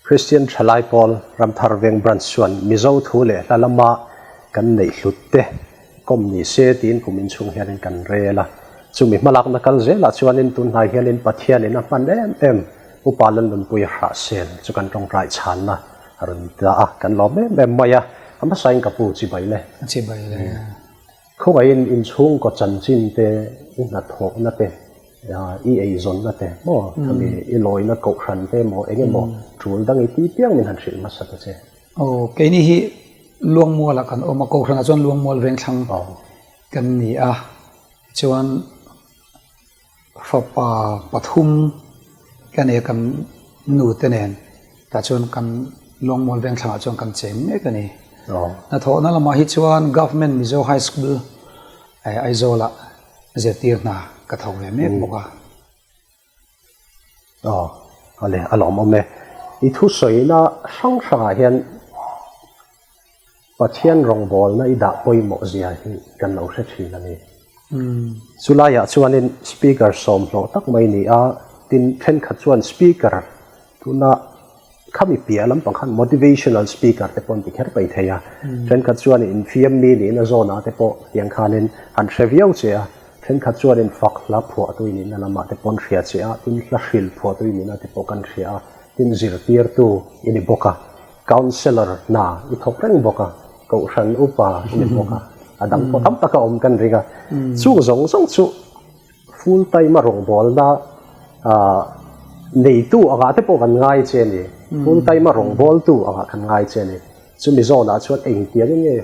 Kristian Thalai Pawl Ramthar Veng Branch chuan Mizo thu leh hla lama kan neih hlut te kawm ni se tiin kum inchhung hianin kan rel a. Chumi hmalakna kal zelah chuanin tunhnai hianin Pathianin a hman em em Upa Lalnunpuia hrahsel chu kan tawngtai chhanna a rawn ta a, kan lawm em em mai a, a hmasain ka pu chibai le. Chibai le. Khawngaihin inchhungkaw chanchin te, i hnathawhna te, i eizawnna te maw, khami i lawina kohhran te maw eng emaw tul dang i ti piang min han hrilh hmasa ta che. Aw, keini hi Luangmualah kan awm a, kohhranah chuan Luangmual Vengthlang kan ni a, tichuan fapa pathum ka nei a kan nu te nen tah chuan kan Luangmual Vengthlangah chuan kan cheng mek a ni. Hnathawhna lamah hi chuan Government Mizo High School Aizawlah zirtir hna ka tho ve mek bawk a. Aw, awle a lawmawm e. I thusawina hrang hrangah hian Pathian rawngbawlna i dah pawimawh zia hi kan lo hre thin a ni. Chulaiah chuanin Speaker sawmhlawh tak mai ni a, tin thenkhat chuan Speaker tuna khami piah lampang khan motivational speaker te pawh an ti kher mai thei a, thenkhat chuan infiam mi nihna zawnah te pawh tiang khanin an hre viau che a, thenkhat chuanin fak hla phuahtu i nihna lamah te pawh an hria che a, tin hla hril phuahtu i nihna te pawh kan hria a, tin zirtirtu i ni bawk a. Councillor hna i thawk reng bawk a, Kohhran upa i ni bawk a, a dang pawh tam taka awm kan ring a. Chung zawng zawng chu full time a rawngbawlna neitu angah te pawh kan ngai che a ni, full time a rawngbawltu angah kan ngai che a ni. Chumi zawnah chuan engtiang nge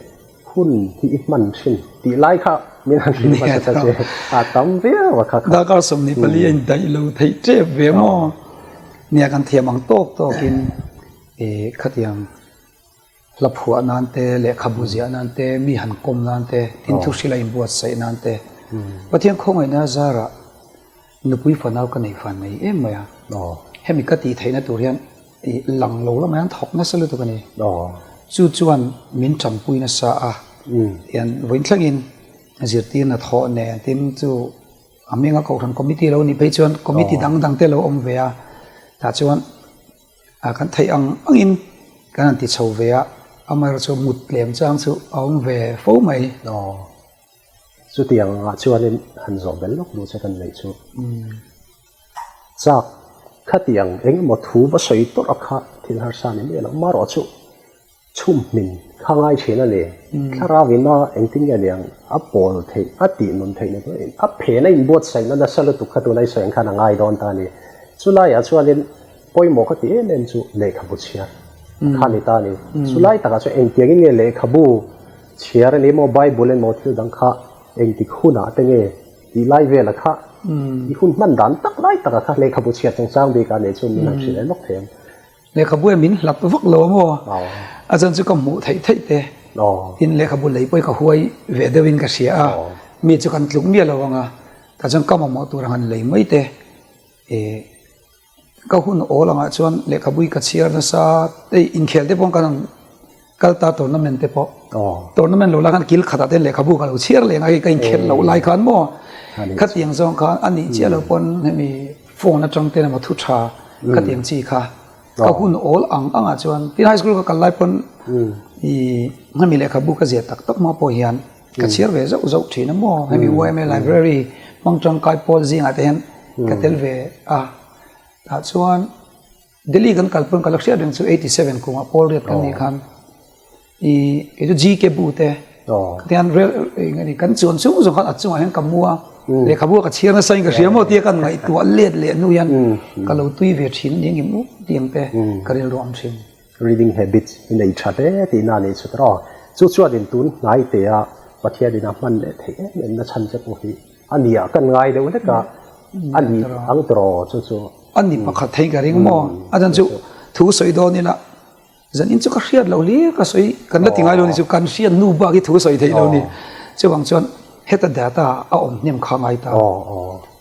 hun hi i hman thin tih lai kha min han hrilh hmasa ta che, a tam viau a kha kha. Darkar 24 a indaih lo theih tep ve maw? Nia kan thiam ang tawk tawkin. I khatiang hla phuah nan te, lehkhabu ziah nan te, mi han kawm nan te, tin thu hrila inbuatsaih nan te. Pathian khawngaihna zarah nupui fanau ka nei fan mai em mai a. Hemi ka tih theihna tur hian i lang lo lamah hian thawk nasa lutuk a ni. Chu chuan min tanpui nasa a, tian vawiin thlengin zirtirna thawh nen tin chu a hminga kohhran committee lo nih phei chuan committee dang dang te lo awm ve a, tah chuan A kan theih ang angin kan han ti chho ve a, amaherawhchu mut tlem chang chu a awm ve fo mai. Aw, chutiang angah chuanin han zawh bel lawk duh che kan neih chu. Chak, khatiang eng emaw thu va sawi tawrh a kha thil harsa ni miah lo, amaherawhchu Chhum hmin kha ngai thin a ni. Thlarau ina engtin nge niang a pawl theih, a tih nun theih ni pawhin a phen a inbuatsaihna nasa lutuk kha tuna i sawi ang khan a ngai dawn ta a ni. Chulaiah chuanin pawimawh ka ti em em chu lehkhabu chhiar kha a ni ta a ni. Chulai takah chuan engtiangin nge lehkhabu chhiar a ni emaw Bible emaw thil dang kha engtik hunah te nge tih lai vela kha i hun hman dan tak lai takah kha lehkhabu chhiar chungchang bikah nei chu min han hrilh leh lawk thei ang. Lehkhabu e min hlat vak lo maw? A chan chu ka hmuh theih theih te. Tin lehkhabu lei pawh hi ka huai ve deuh in ka hria a, mi chu kan tluk miah lo ang a, tah chuan ka mamawh tur ang han lei mai te. Ka hun awl angah chuan lehkhabu hi ka chhiar nasa, hei inkhel te pawh kan han kal ta tournament te pawh. Tournament lo lai khan kil khatah te lehkhabu ka lo chhiar leh ang a, hei ka inkhel loh lai khan maw? Khatiang zawng khan a nih chiah lo pawn hemi phone atang ten emaw thu tha khatiang chi kha ka hun awl ang angah chuan tin high school ka kal lai pawn i hemi lehkhabu ka ziah tak tak hma pawh hian ka chhiar ve zauh zauh thin a maw hemi YMA library hmang tangkai pawl zingah te hian ka tel ve a tah chuan Delhi kan kal pawn ka la hriat reng chu 87 kumah pawl riat kan nih khan I kei chu GK bu te khatiang rel eng ani kan chuan chung zawng khan a chungah hian ka mu a lehkhabu a ka chhiar nasa in ka hria maw tia ka ngaihtuah let leh hnu hian ka lo tui ve thin a ni engkim u tiang te ka rilru ang thin. Reading habits i nei tha hle tihna a nih chu tawh. Chu chuanin tun hnai tea Pathianin a hman leh theih em em na chhan che pawh hi a nia kan ngai deuh hlek a, a ni ang tawh chu chu. A ni pakhat thei ka ring maw? A chan chu thu sawi dawn ila. Zan in chu ka hriat lo hlir ka sawi kan la ti ngai lo ni chu kan hriat nu bak hi thu sawi theih lo ni. Chuvang chuan heta data a awm hnem kha ngai ta.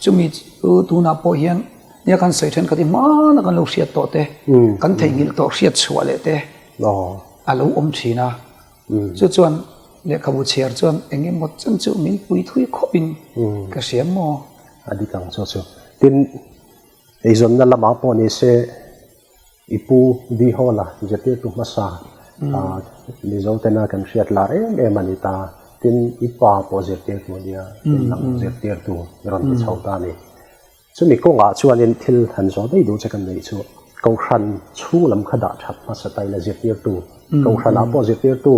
Chumi chu tunah pawh hian nia kan sawi thenkhat hi hmana kan lo hriat tawh te kan theihnghilh tawh hriat chhuah leh te a lo awm thin a. Chu chuan lehkhabu chhiar chuan eng emaw chen chu min pui thui khawp in ka hria maw. A dik ang chu chu. Tin, eizawnna lamah pawh ni se. I pu V Hall-a zirtirtu hmasa Mizo tena kan hriat lar em em a ni ta. Tin, i pa pawh zirtirtu a nia, tin nang zirtirtu i rawn ti chho ta a ni. Chumi kawngah chuanin thil han zawh daih duh che kan neih chu Kohhran chhung lam kha dah that hmasa ta ila zirtirtu, Kohhranah pawh zirtirtu,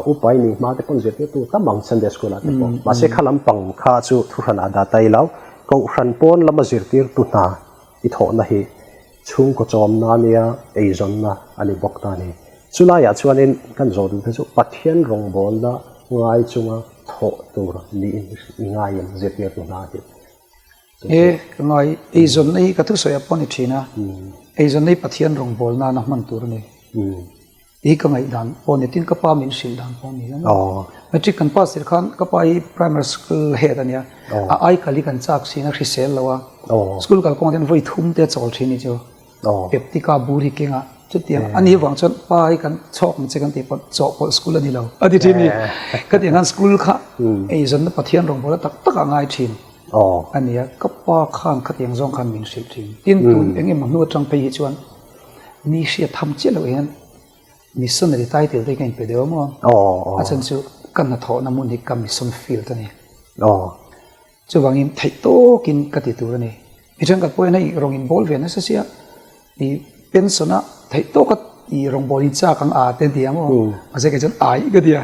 upa i nih hma te pawn zirtirtu tam ang Sunday School ah te pawh. Mahse kha lampang kha chu thuhranah dah ta ilo, Kohhran pawn lama zirtirtu hna i thawhna hi Chhungkaw chawmna a nia, eizawnna a ni bawk ta a ni. Chulaiah chuanin kan zawh duhte chu Pathian rawngbawlna ngai chunga thawh tur niin i ngai em zirtirtu hna hi? E, ka ngai. Eizawnna hi ka thusawi a pawh a ni thin a, eizawnna hi Pathian rawngbawlna nana hman tur a ni. Hi ka ngaihdan pawh a ni, tin ka pa min hrilh dan pawh a ni a. Matric kan pass tir khan ka pa hi primary school head a nia, a ai kal hi kan chak thin a hrisel lo a, school kal kawngah te hian vawi thum te a chawl thin ni chu, peptika bur hi keng a, chutiang a nih vang chuan pa hi kan chhawk ang che kan tih pawh chawhpawlh school a ni lo a ti thin ni, khatiang khan school kha eizawnna Pathian rawngbawlna tak tak a ngai thin a ni a, ka pa khan khatiang zawng khan min hrilh thin, tin tun eng emaw hnu atang phei hi chuan Ni hriat tham chiah loh hian missionary title te hi ka inpe deuh a maw? A chhan chu ka hnathawhna hmun hi ka mission field a ni. Chuvangin theih tawkin ka ti tur a ni. Mi thenkhat pawh hian hei rawng in bawl ve nasa sia i pension a theih tawka i rawng bawl in chak ang a te an ti a maw? Mahse kei chuan ai ka ti a.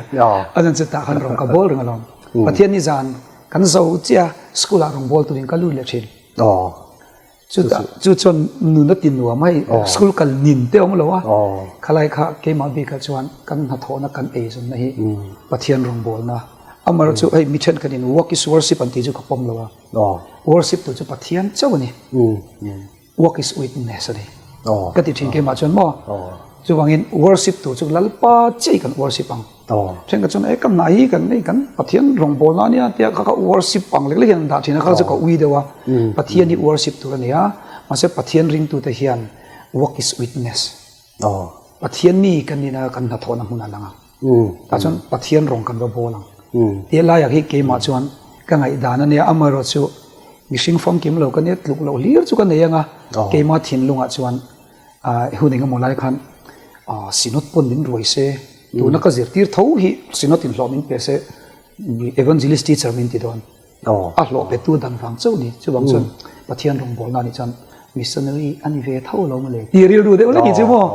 A chhan chu tah khan rawng ka bawl reng alawm. Pathian ni zan kan zo chiah a school ah rawng bawl turin ka lut leh thin. Chutah chu chuan nun a ti nuam a hei school kal nin te awm lo a, khalai kha keimah bikah chuan kan hnathawhna kan eizawnna hi Pathian rawngbawlna amaherawh chu hei mi thenkhatin work is worship an tih chu ka pawm lo a, worship tur chu Pathian chauh a ni, work is witness a ni ka ti thin keimah chuan maw chuvangin worship tur chu Lalpa chiah hi kan worship ang. Thenkhat chuan e ka hna hi kan hei kan Pathian rawngbawlna a nia tia kha kha worship ang lek lek hian an dah thin a kha chu ka ui deuh a Pathian hi worship tur a ni a mahse Pathian ringtute hian work is witness Pathian mi kan nihna kan hnathawhna hmun a lang a tah chuan Pathian rawng kan va bawl ang tih laiah hi keimah chuan ka ngaihdan a nia amaherawh chu mihring famkim lo ka nia tluk loh hlir chu ka nei ang a keimah thinlungah chuan Hun engemaw lai khan Synod pawn min ruai se, tuna ka zirtir tho hi Synod in hlawh min pe se, Evangelist teacher min ti dawn. A hlawh petu dan vang chauh ni. Chuvang chuan Pathian rawngbawlna anih chuan missionary a ni ve tho lo mawle tih rilru deuh lek hi chu maw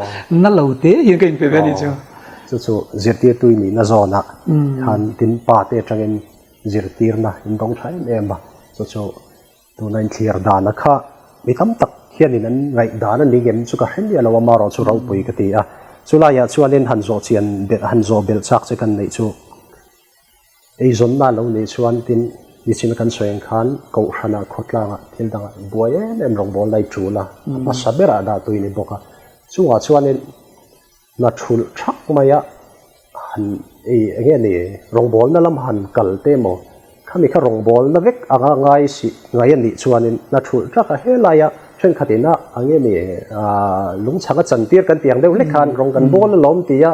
na lo te hian ka inpe ve a nih chu. Chu chu zirtirtu i nihna zawnah khan tin pa te atangin zirtirna in dawng tha em em a, chu chu Tuna inthlir dana kha mi tam tak hianin an ngaihdan a ni ngem chu ka hre miah lo a, marawh chu ropui ka ti a. Chulaiah chuanin han zawh chian belh han zawh belh chak che kan neih chu eizawnna lo nih chuan tin nichin kan sawi ang khan Kohhranah khawtlangah thil dangah buai em em rawngbawl lai tul a, a hmasa berah dah tui ni bawk a. Chungah chuanin Hna thulh thak mai a, han ei eng nge ni, rawngbawlna lam han kal te emaw, khami kha rawngbawlna vek anga ngai si ngai a nih chuanin hna thulh thak a helaia thenkhat ina eng nge ni lungchhang a chantir kan tih ang deuh hlek khan rawng kan bawl alawm tia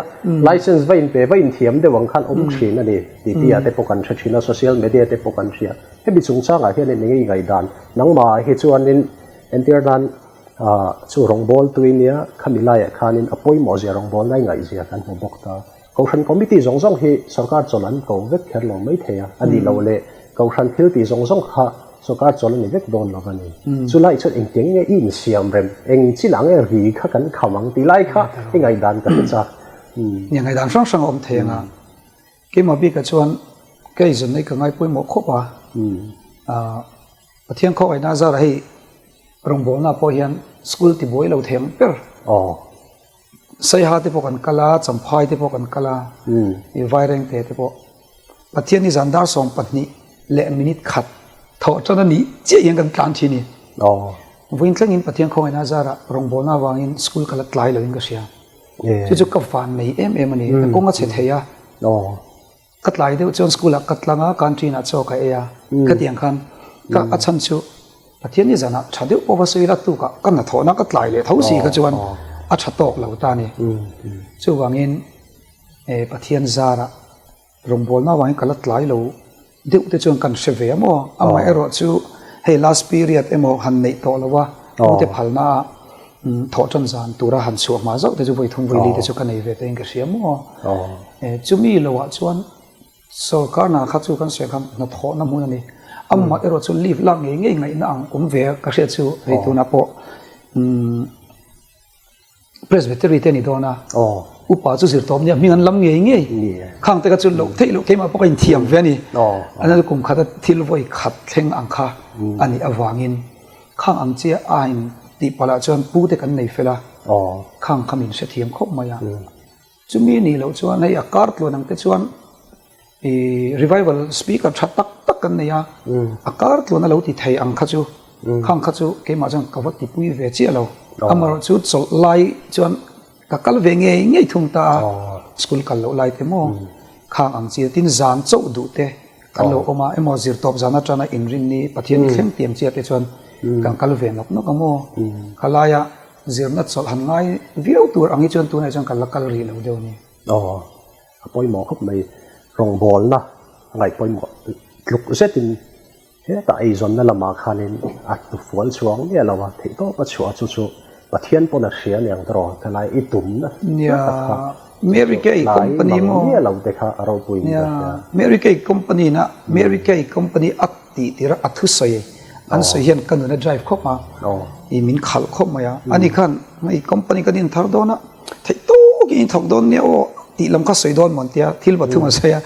license va inpe va inthiam deuh ang khan awm thin a ni tih tih ah te pawh kan hre thin a, social media te pawh kan hria. Hemi chungchangah hianin eng nge i ngaihdan nangmah hi chuanin entir nan Chu rawngbâwl tui nia khami laiah khanin a pawimawh zia rawngbâwl nai ngaih zia kan hmu bawk ta. Kohhran committee zawng zawng hi sorkar chawlh an ko vek kher lo mai thei a, a nih loh leh kohhran thil tih zawng zawng kha sorkar chawlh a ni vek dawn lo a ni. Chu lai chuan engtiang nge i insiam rem, eng chinah nge ri kha kan kham ang tih lai kha i ngaihdan ka hre chak. Nia ngaihdan hrang hrang a awm thei ang a, keimah bikah chuan ka eizawnna hi ka ngai pawimawh khawp a, Pathian khawngaihna zarah hei Rawngbawlna pawh hian school ti buai lo thei ang ber. Saiha te pawh kan kal a, Champhai te pawh kan kal a, i Vairengte te pawh. Pathian hi zan dar 12 leh minute khat thawh tan a nih chiah hian kan tlan thin i. Vawiin thlengin Pathian khawngaihna zarah rawngbawlna avangin school ka la tlai loin ka hria. Chu chu ka van nei em em a ni. Ka kawng a chhe thei a. Ka tlai deuh chuan school ah ka tlang a, canteen ah chaw ka ei a, khatiang khan ka a chhan chu Pathian ni zanah tha deuh pawh va sawi ila tukah ka hnathawhna ka tlai leh tho si kha chuan a tha tawk lo ta a ni. Chuvangin Pathian zarah rawngbawlna avangin ka la tlai lo deuh te chuan kan hre ve a maw? Amaherawhchu hei last period emaw han neih tawh lo a, pute phalna ah. Thawh tan zan tura han chhuah hma zauh te chu vawi thum vawi li te chu ka nei ve te in ka hria maw. Chumi lo ah chuan sorkar hna kha chu kan sawi khan hnathawhna hmun a ni. Amah erawh chu leave lak ngei ngei ngaihna ang awm ve a ka hriat chu hei tunah pawh Presbytery te a ni dawn a. Upa chu zir tawp nia hming an lam ngei ngei. Khang te kha chu loh theih loh keimah pawh ka inthiam ve a ni. An kum khata thil vawi khat thleng ang kha a nih avangin. Khang ang chiah a in tih palh ah chuan pu te kan nei fel a, khang kha min hrethiam khawp mai a. Chumi nih loh chuan hei a kar tluan ang te chuan ih revival speaker tha tak tak kan nei a, a kar tluan a lo ti thei ang kha chu khang kha chu keimah chuan ka va tipui ve chiah lo. Amaherawh chu chawlh lai chuan ka kal ve ngei ngei thung ta a, school kal loh lai te maw khang ang chi tin zan chauh duh te kan lo awm a, emaw zirtawp zan atana inrinni Pathian thleng tiang chiah te chuan kan kal ve nawk nawk a maw? Khalaia zirna chawlh han ngai viau tur ang hi chuan tunah chuan kan la kal rih lo deuh a ni. Aw, a pawimawh khawp mai. Rawngbawlna a ngaih pawimawh tluk zetin Hetah eizawnna lamah khanin a hnufual chuang miah lo a, theihtawp a chhuah chu chu Pathian pawn a hria aniang tawh helai i tumna hla tak kha Mary Kay company maw miah lo te kha a ropui in ka hria. Mary Kay company na Mary Kay company a tih tir a a thusawi an sawi hian ka nun a drive khawp a i min khalh khawp mai a ani khan i company kan inthar dawn a theihtawk in i thawk dawn nia aw tih lam kha sawi dawn maw an tia thil pathum a sawi a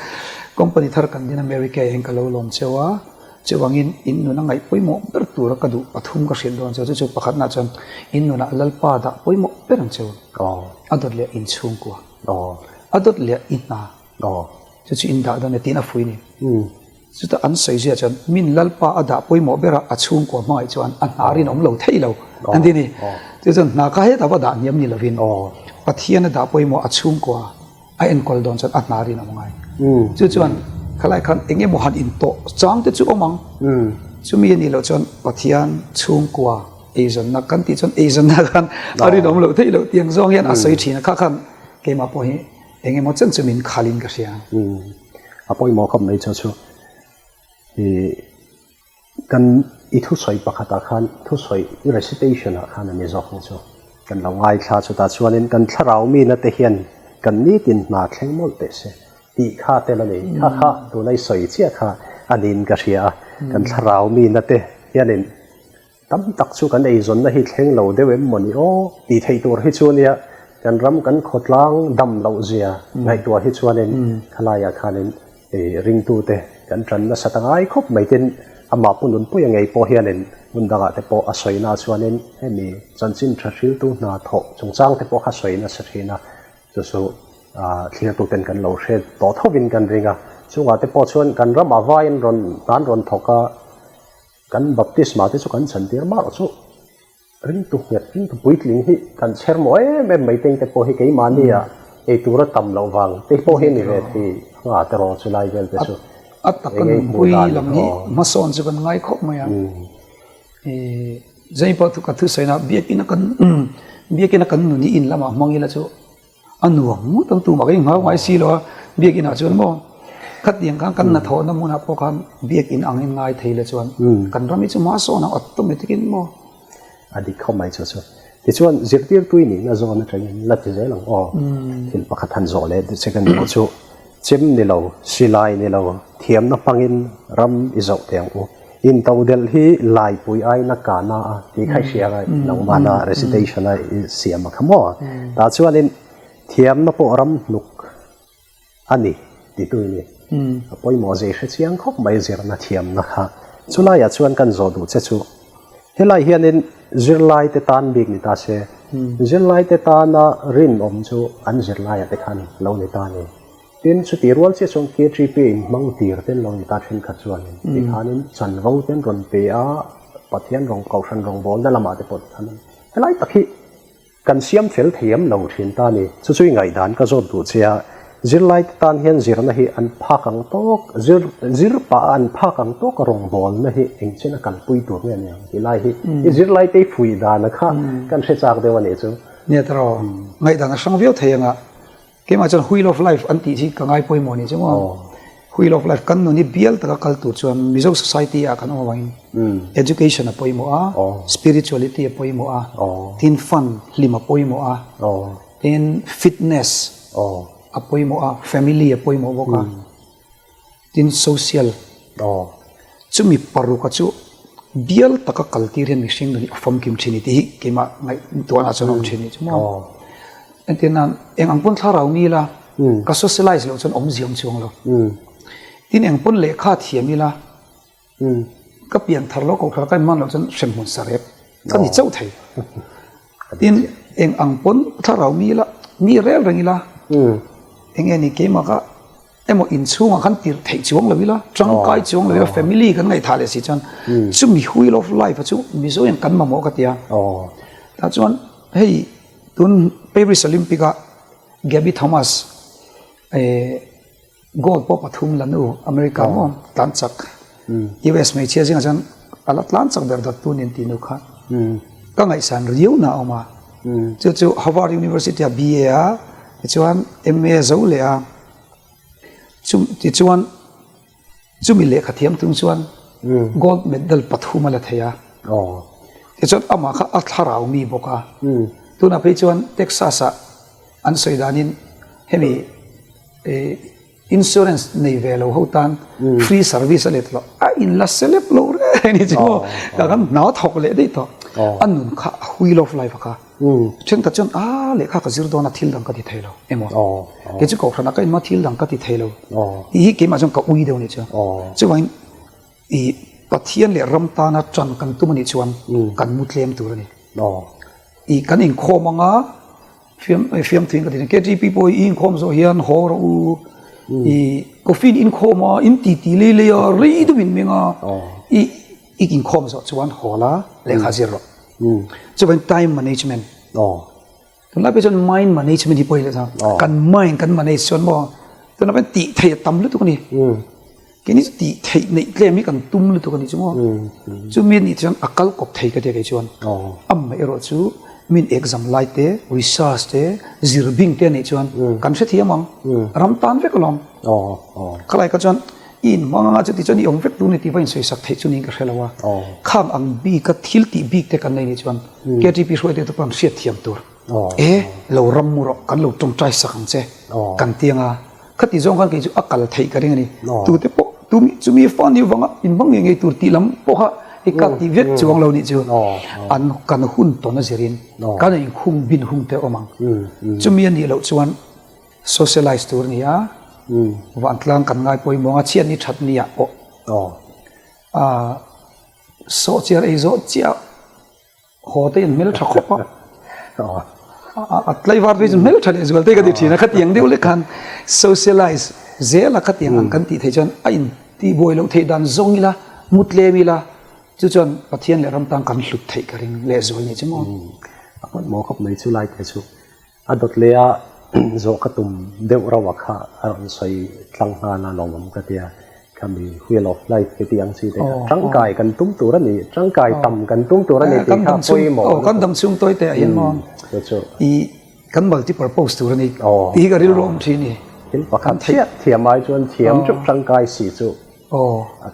company thar kan din a Mary Kay hian ka lo lawm cheu a chuvangin in nun a ngaih pawimawh ber tura ka duh pathum ka hrilh dawn cheu chu chu pakhatna chuan in nunah Lalpa dah pawimawh ber ang cheu a dawt leh in chhungkua a dawt leh i hna chu chu in dah dawn e tiin a fui a ni. Chutah an sawi zia chuan min Lalpa a dah pawimawh bera a chhungkua hmangaih chuan a hna rinawm lo thei lo an ti a ni. Chu chuan hna kha hetah va dah hniam ni lovin Pathian a dah pawimawh a chhungkua a enkawl dawn chuan a hna rinawm ngai. Chu chuan khalai khan eng emaw han intawh chang te chu awm ang. Chumi a nih loh chuan Pathian chhungkua eizawnna kan tih chuan eizawnna khan a rinawm lo thei lo tiang zawng hian a sawi thin a. Kha khan keimah pawh hi Eng emaw chen chu min khalin ka hria. A pawimawh khawp mai chu chu i kan i thusawi pakhatah khan thusawi i recitation ah khan a ni zawk ang chu kan lo ngaithla chutah chuanin kan thlarau mina te hian kan nitin hna thleng mawlh teh se tih kha tel a ni kha kha tuna i sawi chiah kha a niin ka hria a kan thlarau mina te hianin Tam tak chu kan eizawnna hi thleng lo deuh em maw ni aw tih theih tur hi chu ania, kan ram kan khawtlang dam loh zia ngaihtuah hi chuanin khalaiah khanin ringtute kan tan nasa ta ngai khawp mai tin amah Pu Nunpuia ngei pawh hianin hmun dangah te pawh a sawi na chuanin hemi chanchin tha hriltu hna thawh chungchang te pawh kha sawi nasa thin a, chu chu thlirtuten kan lo hre tawh thovin kan ring a, chungah te pawh chuan kan ramah vaiin rawn hnan rawn thawk a. Kan baptisma te chu kan chhantir mah chu ringtu nghet, ringtu puitling hi kan chher maw em em mai teng te pawh hi keimahni ah ei tura tam loh vang te pawh hi a ni ve thei a nga te rawh chu lai vel te chu A tak a nunpui lam hi hmasawn chu kan ngai khawp mai a. Zai pawh ka thusawi na biakina kan biakina kan nun hi in lamah hmang ila chu A nuam ngawt ang tumah ka inghau ngai si lo a, biakinn ah chuan maw khatiang khan kan hnathawhna hmunah pawh khan biakinn ang in ngai thei la chuan kan ram hi chu hma sawn ang automatic in maw. A dik khawp mai chu chu. Tichuan zirtirtui nihna zawn atangin la ti zel ang aw. Thil pakhat han zawh leh second pawh chu chem ni lo, silai ni lo, thiamna hmangin ram i zoh teh ang u. Intodelh hi laipui aina kahna a tih kha i hria a, nangmahna recitation a i siam a kha maw? Tah chuanin thiamna pawh ram hnuk a ni titu i ni. A pawimawh zei hre chiang khawp mai zirna thiamna kha. Chulaiah chuan kan zawh duh che chu helai hianin zirlaite tan bik ni ta se, zirlaite tana rinawm chu an zirlaiah te khan lo ni ta a ni. Tin, chutih rual chiah chuan KTP in hmang tir ten lo ni ta thenkhat chuanin tikhanin chanvo ten rawn pe a, Pathian rawng Kohhran rawngbawlna lamah te pawh tikhan helai tak hi kan siam fel thei em lo thin ta a ni. Chu chu i ngaihdan ka zawt duh che a, zirlai te tan hian zirna hi an phak ang tawk, zir zir pah a an phak ang tawk rawngbawlna hi engchen a kalpui tur nge aniang tih lai hi i zirlai te i fuih dana kha kan hre chak deuh a nih chu. Nia tawh, ngaihdan a hrang viau thei ang a, Keimah chuan wheel of life an tih hi ka ngai pawimawh ni chu maw. Wheel of life kan nun hi bial taka kal tur chuan Mizo society ah kan awm avangin education a pawimawh a, spirituality a pawimawh a, tin fun hlim a pawimawh a, tin fitness a pawimawh a, family a pawimawh bawk a, tin social chumi paruka chu bial taka kal tir hian mihring nun hi a famkim thin i tih hi keimah ngaihtuahna chuan a awm thin a ni chu maw. Entir nan eng ang pawn thlarau mi ila ka socialize loh chuan awmzia awm chuang lo. Tin eng pawn lehkha thiam ila ka pian thar lo kohhran ka inman loh chuan hremhmun sarep ka ni chauh thei. Tin eng ang pawn thlarau mi ila mi rel reng ila eng nge ni keimah ka emaw inchhungah khan tirh theih chuang lo ila, tangkai chuang lo ila, family kan ngaihthah leh si chuan chumi wheel of life a chu Mizo hian kan mamawh ka ti a. Tah chuan hei tun Paris Olympic a Gabby Thomas gold pawh pathum la nu America maw tlan chak US hmeichhia zingah chuan a la tlan chak ber dawt tun in tih nu kha ka ngaihsan riau na a awm a. Chu chu Harvard University a BA a tichuan MA zo leh a. Chu tichuan chumi lehkha thiam tung chuan gold medal pathum a la thei a. Tichuan amah kha a thlarau mi bawk a. Tunah phei chuan Texas ah an sawi danin hemi insurance nei ve lo ho tan free service a let lo a in la celeb lo reng a ni chu maw. Tah khan hna thawk leh daih tawh. A nun kha a wheel of life a kha. Thenkhat chuan a lehkha ka zir dawn a thil dang ka ti thei lo emaw kei chu kohhranah ka inhma thil dang ka ti thei lo tih hi keimah chuan ka ui deuh a nih chuan chuvangin i Pathian leh ram tana tan kan tum a nih chuan kan mu tlem tur a ni. I kan inkhawm anga fiam fiamthuin ka ti KTP pawh i inkhawm zawh hian haw rawh u i coffee in inkhawm a in ti ti lei lei a rei deuh in meng a i I inkhawm zawh chuan haw la lehkha zir rawh. Chuvangin time management. Tunlai pawh chuan mind management hi pawi leh chuan kan mind kan manage chuan maw tunlai pawh tih theih a tam lutuk a ni. Keini chu tih theih neih tlem hi kan tum lutuk a ni chu maw. Chumi anih chuan a kal kawp thei ka tia kei chuan. Amah erawh chu min exam lai te, research te, zir bing te anih chuan kan hrethiam ang. Ram tan vek alawm. Khalai kha chuan I inhmang anga chuti chuan i awm vek tur ni tih va insawisak theih chu niin ka hre lo a. Khang ang bika thil tih bik te kan nei nih chuan KTP hruaite te pawh hriat thiam tur. E, lo ram mu rawh, kan lo tawngtai sak ang che kan ti anga. Khati zawng khan kei chu a kal theih ka ring a ni. Tute pawh tumi chumi fa ni vanga inhmang ngei ngei tur tih lam pawh kha i ka ti vek chuang lo nih chu. An kan hun tawn a zirin kan inkhung bin hung te awm ang. Chumi a nih loh chuan Socialize tur a ni a, vantlang kan ngai pawimawh ang a, chhiat ni that ni ah pawh sawhchiar ei zawh chiah haw te in hmel tha khawp a, a tlaivar phei chu hmel tha leh zual te ka ti thin a, khatiang deuh lek khan socialize zel a khatiang ang kan tih theih chuan a in tih buai loh theih dan zawng ila, mu tlem ila chu chuan Pathian leh ram tan kan hlut theih ka ring leh zual ni chu maw. A pawimawh khawp mai chu lai te chu. A dawt leh a zawh ka tum deuh rauh a kha a rawn sawi tlang nghal a lawmawm ka tia khami wheel of life te tih ang chi te kha tangkai kan tum tur a ni tangkai tam kan tum tur a ni tih kha pawimawh kan dam chhung tawi te ah hian maw i kan multi purpose tur a ni tih hi ka rilru awm thin ni thil pakhat chiah thiam ai chuan thiam chu tangkai si chu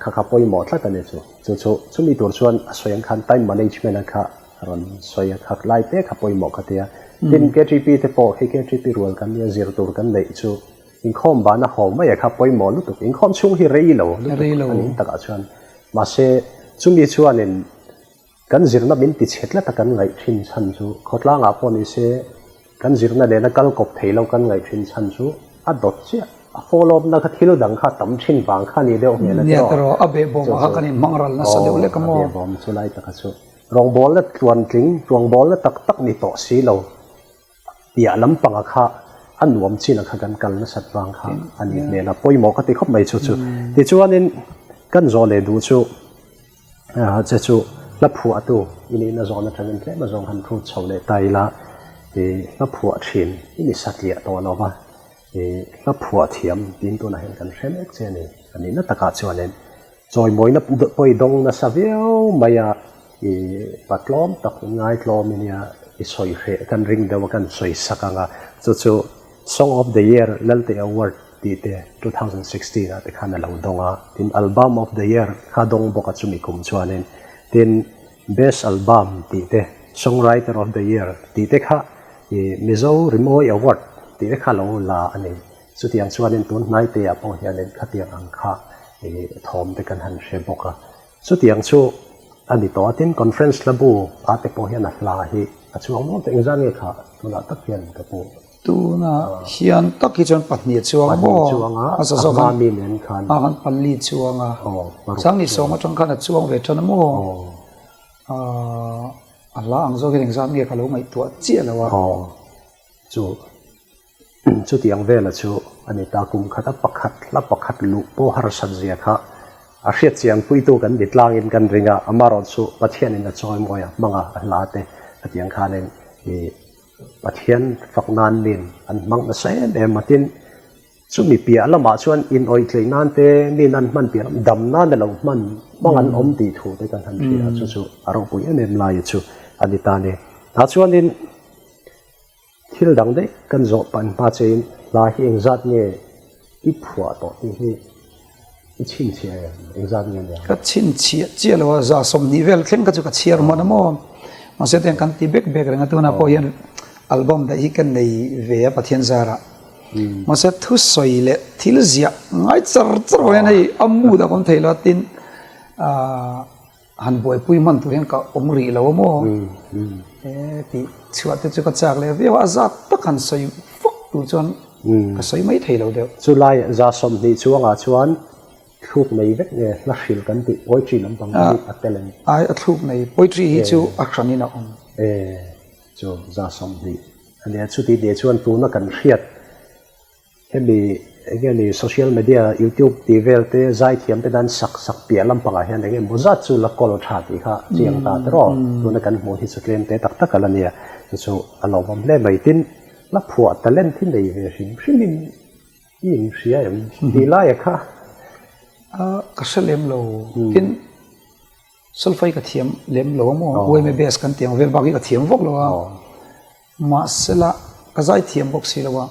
kha kha pawimawh tlat a ni chu chu chu chumi tur chuan a sawi ang khan time management a kha A rawn sawi a khak lai te kha pawimawh ka tia. Tin, KTP te pawh khi KTP rual kan nia zir tur kan neih chu inkhawm bana haw mai a kha pawimawh lutuk. Inkhawm chhung hi rei lo lutuk a nih takah chuan. Mahse, chumi chuanin kan zirna min ti chhe tlat a kan ngaih thin chhan chu khawtlangah pawh ni se Kan zirna nena kal kawp thei lo kan ngaih thin chhan chu a dawt chiah. A follow up na kha thil dang kha tam thin vang kha ni deuh hmel a tiraw? Nia tiraw, a behbawm ah kha kan inhmang ral nasa deuh lek a maw? A behbawm chu lai taka chu rawngbawlna tluantling, tluangbawlna tak tak ni tawh si lo piah lampanga kha a nuam chin a kha kan kal nasat vang kha a ni hmel a, pawimawh ka ti khawp mai chu chu. Tichuanin kan zawh leh duh chu. Che chu hla phuahtu i nihna zawn atangin tlem a zawng han hrut chho leh ta ila, i hla phuah thin i ni satliah tawh lo va, i hla phuah thiam tiin tunah hian kan hre mek che a ni. A nihna takah chuanin chawimawina pawi dawng nasa viau mai a, i patlawm tak ngaitlawm i nia, i sawi hreh kan ring deuh a kan sawi sak ang a, chu chu Song of the Year Lalte Award. tih te 2016 ah te khan a lo dawng a, tin Album of the Year kha dawng bawk a chumi kum chuanin tin Best Album tih te Songwriter of the Year tih te kha ih Mizo Rimawi Award tih te kha lo la a ni. Chutiang chuanin tun hnai te ah pawh hianin khatiang ang kha ih thawm te kan han hre bawk a. Chutiang chu a ni tawh a, tin conference hla bu ah te pawh hian a hla hi a chuang nuam ta, engzat nge kha tunah tak hian ka pu. Tunah hian tak hi chuan pahnih a chuang a maw? Pahnih chuang a, a hma mi nen khan. A khan pali chuang a, Sangni sawm atang khan a chuang ve tan a maw? A hla ang zawk hian engzat nge ka lo ngaihtuah chiah lo a. Aw, chu. Chutiang vela chu a ni ta, kum khata pakhat hla pakhat luh pawh harsat zia kha a hriat chiang puitu kan ni tlangin kan ring a, amarawh chu Pathianin a chawimawi a hmang a, a hla te hetiang khanin ih Pathian fak nan min an hmang nasa em em a, tin chumi piah lamah chuan inawih tleih nan te min an hman piah lam dam nan a lo hman hmang an awm tih thu te kan han hria a, chu chu a ropui em em laia chu a ni ta a ni. Tah chuanin. Thil dang daih kan zawh pan hma chein hla hi engzat nge i phuah tawh tih hi i chhinchhiah em? Engzat nge nia? Ka chhinchhiah chiah lo a, za 20 vel thleng kha chu ka chhiar hman a maw? Mahse tiang kan ti bek bek reng a, tunah pawh hian album daih hi ka nei ve a Pathian zarah. Mahse thusawi leh thil ziah ngai char char ho hian hei a mood a awm thei lo a, tin aah Han buaipui hman tur hian ka awm rih lo a maw? E tih chhuah te chu ka chak leh viau a, a zat tak han sawi vak tur chuan ka sawi mai thei lo deuh. Chulai za 20 chuangah chuan thluk nei vek nge hla hrilh kan tih poetry lampang te hi a tel em? Ai a thluk nei, poetry hi chu a hranin a awm. E chu za 20 a nia, chuti tih chuan tuna kan hriat Hemi enge ni social media youtube tih vel te zaithiam te dan sak sak piah lampangah hian enge maw zat chu la kawl tha tih kha chiang ta te rawh. Tuna kan hmuh hi chu tlem te tak tak a la nia. Chu chu a lawmawm hle mai. Tin, la phuah talent hi nei ve hrim hrim in i inhria em tih laia kha. Ka hre lem lo. Tin, solfai ka thiam lem lo a maw? Uaime base kan tih ang vel bak hi ka thiam vawk lo a. Mahsela ka zai thiam bawk si lo a,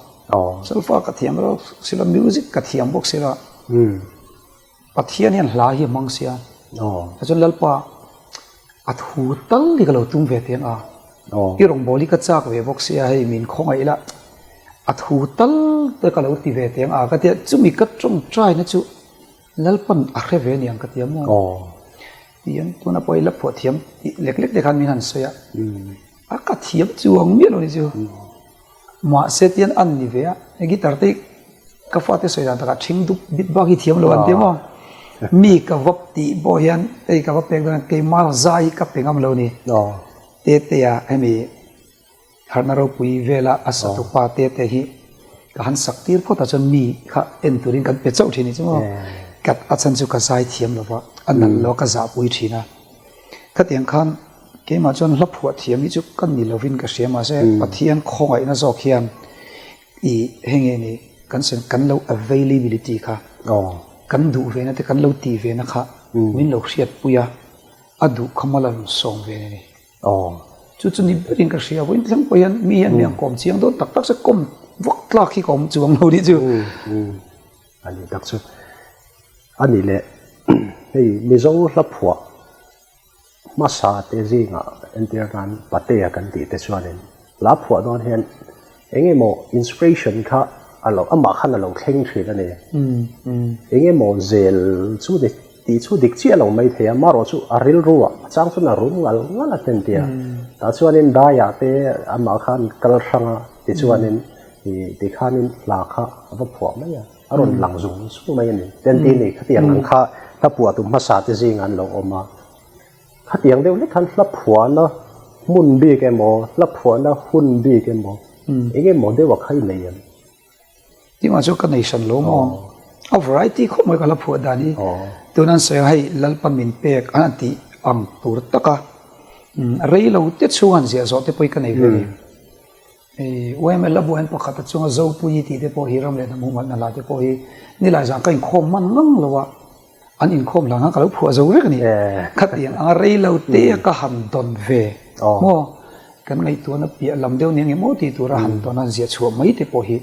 solfa ka thiam bawk si lo, music ka thiam bawk si lo a, Pathian hian hla hi a hmang sia, chuan Lalpa a thu tal hi ka lo tum ve teng a, i rawngbâwl hi ka châk ve bawk sia hei min khawngaih ila a thu tal te ka lo ti ve teng a ka tia, chumi ka ṭawngṭaina chu Lalpan a hre ve aniang ka tia maw? Tiang tuna pawh i la phuah thiam tih lek lek te khan min han sawi a. A ka thiam chuang miah lo ni chu. Mahse tian an ni ve a, he guitar te ka fate sawi dan takah ṭhing dup bit bak hi thiam lo an ti maw? Mi ka va tih pawh hian hei ka va pek dawn a keimah zai hi ka pe ngam lo ni. Tetea hemi Harhna ropui vela a satu pa te te hi ka han sak tir phawt ah chuan mi kha en turin kan pe chauh thin ni chu maw? Ka a chhan chu ka zai thiam lo va, a nalh lo a ka zahpui thin a. Khatiang khan keimah chuan hla phuah thiam hi chu ka ni lovin ka hria mahse Pathian khawngaihna zawk hian ih hei nge ni kan sawi kan lo availability kha kan duh ve na te kan lo tih ve na kha min lo hriatpui a, a duh kha mawla rawn sawm ve a ni. Aw. Chu chu ni berin ka hria vawiin thleng pawh hian mi hian mi ang kawm chiang dawn tak tak se kawm vak tlak hi ka awm chuang lo nih chu. A ni tak chu. A ni leh hei Mizo hla phuah hmasa te zingah entir nan Patea kan tih te chuanin hla phuah dawn hian Eng emaw inspiration kha a lo amah khan a lo thleng thin a ni. Eng emaw zel chu ni tih chu dik chiah lo mai thei a, marawh chu a rilru ah a chang chuan a rum ngal ngal a ten tia. Tah chuanin daiah te amah khan kal hrang a tichuanin ih tikhanin hla kha a va phuah mai a, a rawn lang zung zung mai a ni. Ten ti ni khatiang ang kha hla phuah tu hmasa te zingah an lo awm a. Khatiang deuh hlek khan hla phuahna hmun bik emaw, hla phuahna hun bik emaw, eng emaw deuh a khai nei em? Tingah chu ka nei hran lo maw? A variety khawp mai ka hla phuah dan hi. Tun an sawi a hei Lalpa min pek an han tih ang tur taka rei lo te chhung han ziah zawh te pawh hi ka nei ve a ni. Hei UML a buain pakhat a chunga Zopuii tih te pawh hi ram leh hnam humhalhna hla te pawh hi nilai zan ka inkhawm hman ngang lo a. An inkhawm hlan khan ka lo phuah zo vek a ni. Khatiang anga rei lo te a ka han dawn ve maw? Kan ngaihtuahna piah lam deuh nia nge maw tih tura han dawn a ziah chhuah mai te pawh hi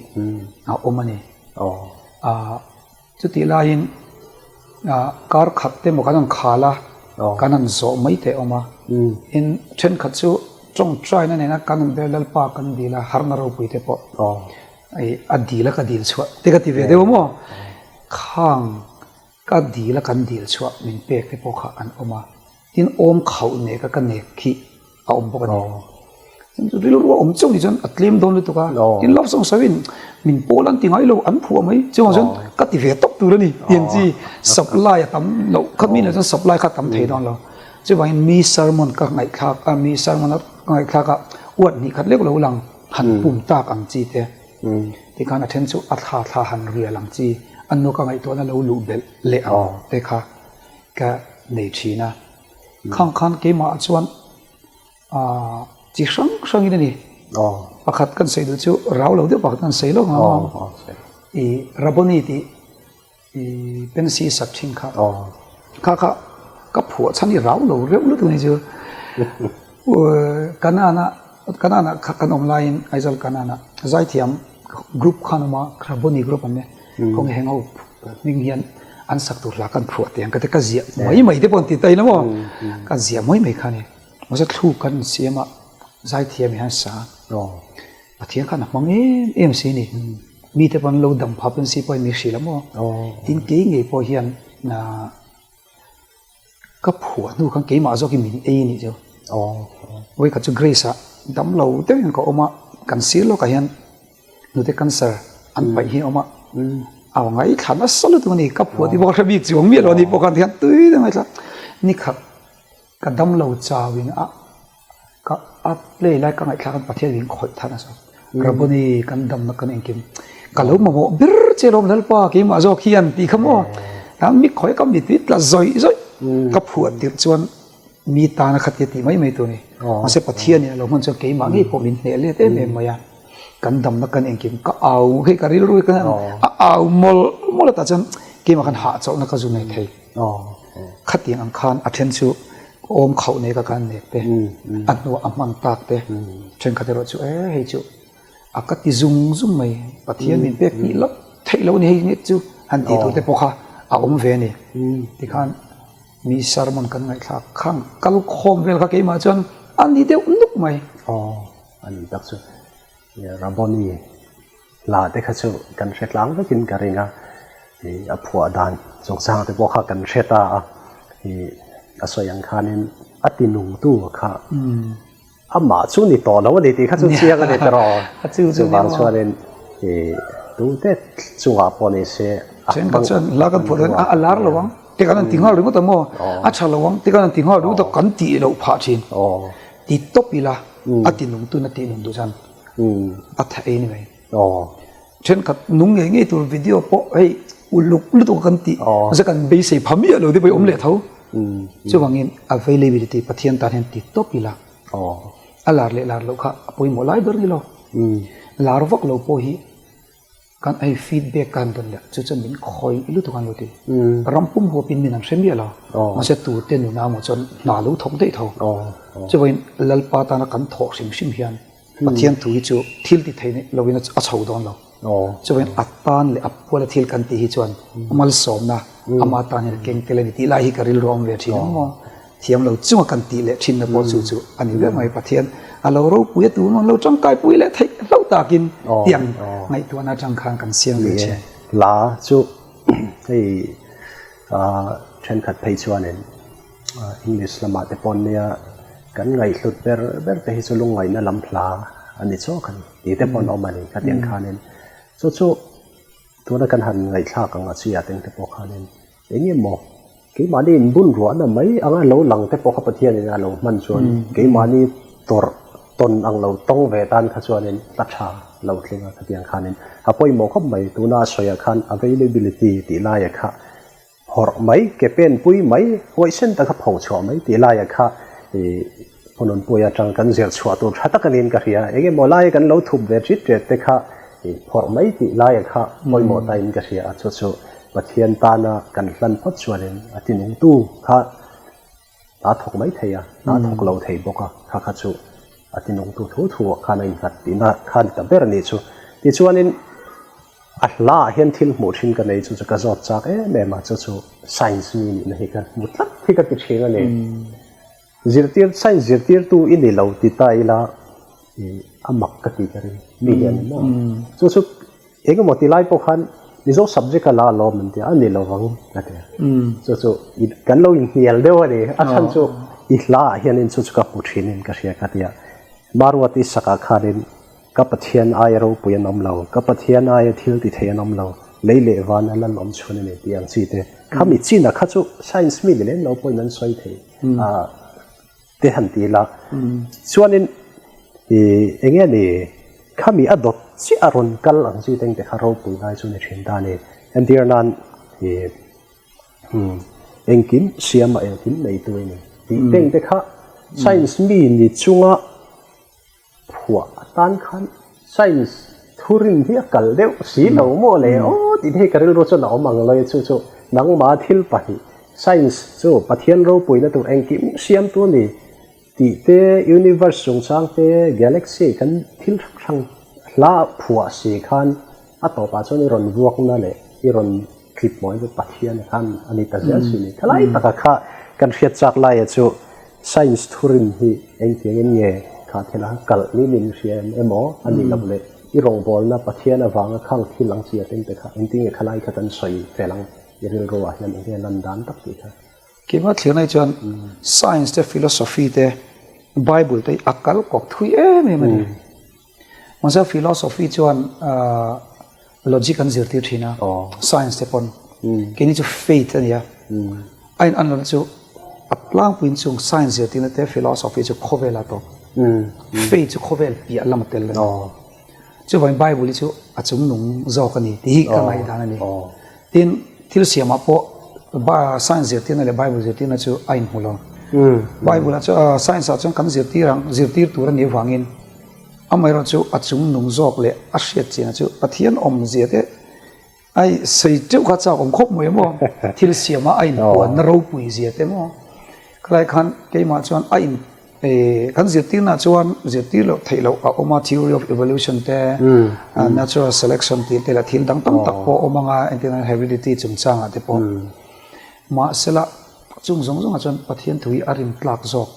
a awm a ni. Chutih laiin kar khat te maw kan han khal a, kan han zawh mai te a awm a. Tin, thenkhat chu tawngtaina nena kan han ber Lalpa kan dil a, harna ropui te pawh a dil a ka dil chhuah te ka ti ve deuh a maw? Khang ka dil a kan dil chhuah min pek te pawh kha an awm a. Tin, awm khauh nek a ka nek khi a awm bawk a ni. Chuan chu rilru a awm chauh ni chuan a tlem dawn lutuk a. Tin love song sawiin min pawl an ti ngai lo an phuah mai. Chuvang chuan ka ti ve tawp tur a ni tih ang chi supply a tam loh kha mi nen chuan supply kha a tam thei dawn lo. Chuvangin mi sermon ka ngaihthlak a mi sermon a ka ngaihthlak a uat hnih khat lek lo lang han pum tak ang chi te. Tikhan a then chu a thla thla han rial ang chi a nu ka ngaihtuahna lo luh belh leh ang te kha ka nei thin a. Khang khan keimah chuan aah chi hrang hrangin a ni. Pakhat kan sawi duh chu rau lo deuh pakhat kan sawi lawk ang a. I Rabboni tih i pensi sak thin kha. Kha kha ka phuah chhan i rau lo reuh lutuk a ni chu. Kanana Kanana kha kan awm laiin Aizawl Kanana zaithiam group khan awm a Rabboni group an nia. Kawng heng ho hming hian an sak tur hla kan phuah teh ang ka ti ka ziah mai mai te pawh an ti ta ila maw ka ziah mai mai kha a ni mahse thluk kan insiam a zaithiam hian sa Pathian khan a hmang em em si a ni mite pawh an lo dam phah pawn si pawh in mi hrilh a maw tin kei ngei pawh hian Ka phuah hnu khan keimah zawkin min ei a nih chu. Vawikhat chu Grace ah dam lo deuhin ka awm a, kan sir lawkah hian hnute cancer an paih hi a awm a, a ngaithla nasa lutuk a ni, ka phuah tih pawh ka hre bik chuang miah lo a ni pawh khan tikhan tui deuh a ngaithla. Nikhat ka dam lo chauhin a. Ka a play lai ka ngaihthlak khan Pathian min khawih thar nasa. Rabboni kan damna kan engkim ka lo mamawh ber che lawm Lalpa keimah zawk hian tih kha maw tan mi khawih ka mit tla zawih zawih ka phuah tirh chuan mi tana khatia tih mai mai tur ni. Mahse Pathian in a lo hman chuan keimah ngei pawh min hneh let em em mai a. Kan damna kan engkim ka au hei ka rilru hi ka a au mawlh mawlh a tah chuan keimah khan hahchawlhna ka zu nei thei. Khatiang ang khan a then chu awm khauh nei ka kan nek te, a hnuah a hman tak te, thenkhat erawh chu e hei chu a ka ti zung zung mai, Pathian min pek tih loh theih loh a ni hei nge chu han tih tur te pawh kha a awm ve a ni. Tikhan mi sermon kan ngaihthlak khang kal khawm vel kha keimah chuan a ni deuh nuk mai. Aw a ni tak chu Rabboni Hla te kha chu kan hre tlang vekin ka ring a, ih a phuah dan chungchang te pawh kha kan hre ta a, ih a sawi ang khanin a ti nungtu kha amah chu ni tawh lo a ni tih kha chu chiang a ni tawh chuvang chuanin ih tute chungah pawh ni se a Thenkhat chuan hla kan phuah dawn a lar lo ang te kan han ti nghal ringawt a maw a tha lo ang te kan han ti nghal ringawt a kan tih loh phah thin ti tawp ila a ti nungtun a tih nun duh chuan a tha ei ni mai. Thenkhat nung ngei ngei tur video pawh hei uluk lutuk a kan tih mahse kan beisei pha miah lo te pawh hi awm leh tho. Chuvangin availability Pathian tan hian ti tawp ila a lar leh lar loh kha a pawimawh lai ber ni lo. Lar vak lo pawh hi Kan ei feedback ka han dawn leh chu chuan min khawih lutuk an lo ti. Ram pum huapin min an hre miah lo. Mahse tute nuna maw chuan hna lo thawk daih tho. Chuvangin Lalpa tana kan thawh hrim hrim hian Pathian thu hi chu thil ti thei lovin a chho dawn lo. Chuvangin a tan leh a puala thil kan tih hi chuan malsawmna ama tan hian a keng tel a ni tih lai hi ka rilru a awm ve thin ang maw. Thiam lo chunga kan tih leh thinna pawh chu chu a ni ber mai. Pathian a lo ropui a tur an lo tangkai pui leh theih hlauh takin tiang ngaihtuahna atang khan kan siam ve thin. Hla chu hei thenkhat phei chuanin English lamah te pawh nia kan ngaihhlut ber ber te hi chu lungngaihna lam hla a ni chawk a ni tih te pawh an awm a ni khatiang khanin chu chu tuna kan han ngaihthlak ang a chiah teng te pawh khanin Eng emaw, keimahni inbun ruahna mai anga lo lang te pawh kha Pathianin a lo hman chuan keimahni tawrh tawn ang lo tawng ve tan kha chuanin hla tha lo tling a khatiang khanin a pawimawh khawp mai. Tuna a sawiah khan availability tih laia kha phawrh mai, ke pen pui mai, huaihsen taka pho chhuah mai tih laia kha ih Hmununpui atang kan zir chhuah tur tha tak aniin ka hria. Eng emaw laia kan lo thup ve ṭit ṭet te kha ih phawrh mai tih laia kha pawimawh tain ka hria a, chu chu Pathian tana kan hlan phawt chuanin a tinungtu kha hna thawk mai thei a, hna thawk lo thei bawk a, kha kha chu a tinungtu thu thu ah khan a innghat tihna kha a ni ta ber a nih chu. Tichuanin. A hla ah hian thil hmuh thin ka nei chu chu ka zawt chak em em a, chu chu science mi nihna hi ka hmu tlat hi ka ti thin a ni. Zirtir, science zirtirtu i ni lo ti ta ila a mak ka ti ka ring mi hian maw. Chu chu eng emaw ti lai pawh khan Mizo subject a la alawm an ti a, a ni lovang a ti a. Chu chu kan lo inhnial deuh a ni, a chhan chu i hla ah hianin chu chu ka hmu thinin ka hria ka ti a. Maruati sakah khanin Ka Pathian aia ropui an awm lo, ka Pathian aia thil ti thei an awm lo, lei leh van a lal awm chhun a ni tih ang chi te. Kha mi chin a kha chu science mi ni lem lo pawhin an sawi thei a te han ti ila. Chuanin i eng nge ni kha mi a dawt chiah a rawn kal ang chi te engte kha ropui lai chu ni thin ta a ni. Entir nan i engkim siam a engkim neitu a ni tih te engte kha science mi ni chunga Phuah atan khan science thurin hi a kal deuh si lo maw le aw tih te hi ka rilru chuan a awm ang lo e chu chu nangma thil pahnih science chu Pathian ropuina tur engkim siamtu a ni tih te universe chungchang te galaxy kan thil hrang hrang hla phuah si khan a tawpah chuan i rawn vuakna leh i rawn tlip mawi chu Pathian khan a ni ta zel si ni. Khalai taka kha kan hriat chak laia chu science thurin hi engtiangin nge kha thil a kalh ni min hria em emaw a nih loh leh i rawngbawlna Pathian avanga khang thil ang chi a tengte kha engtin nge khalai kha kan sawi fel ang i rilru ah hian enge lan dan tak tih kha. Keimah thlir nai chuan science te philosophy te bible te hi a kal kawp thui em em a ni. Mahse philosophy chuan logic an zirtir thin a, science te pawn. Keini chu faith a ni a. A in an lohna chu a tlangpuiin chung science zirtirna te philosophy chu khawvel a tawp. Faith chu khawvel piah lam a tel a ni. Chuvangin Bible hi chu a chungnung zawk a ni tih hi ka ngaihdan a ni. Tin, thil siamah pawh science zirtirna leh Bible zirtirna chu a inhmu lo. Bible ah chuan science ah chuan kan zirtir ang, zirtir tur a nih avangin amaherawh chu a chungnung zawk leh a hriat chianah chu Pathian awmzia te ai sawi teuh kha chak awm khawp mai maw? Thil siamah a inpuanna ropui zia te maw? Khalai khan keimah chuan a in Kan zirtirna chuan zirtir loh theih loh a awm a, theory of evolution te, natural selection tih te leh thil dang tam tak pawh a awm ang a, entirnan heredity chungchangah te pawh. Mahsela chung zawng zawngah chuan Pathian thu hi a rin tlak zawk,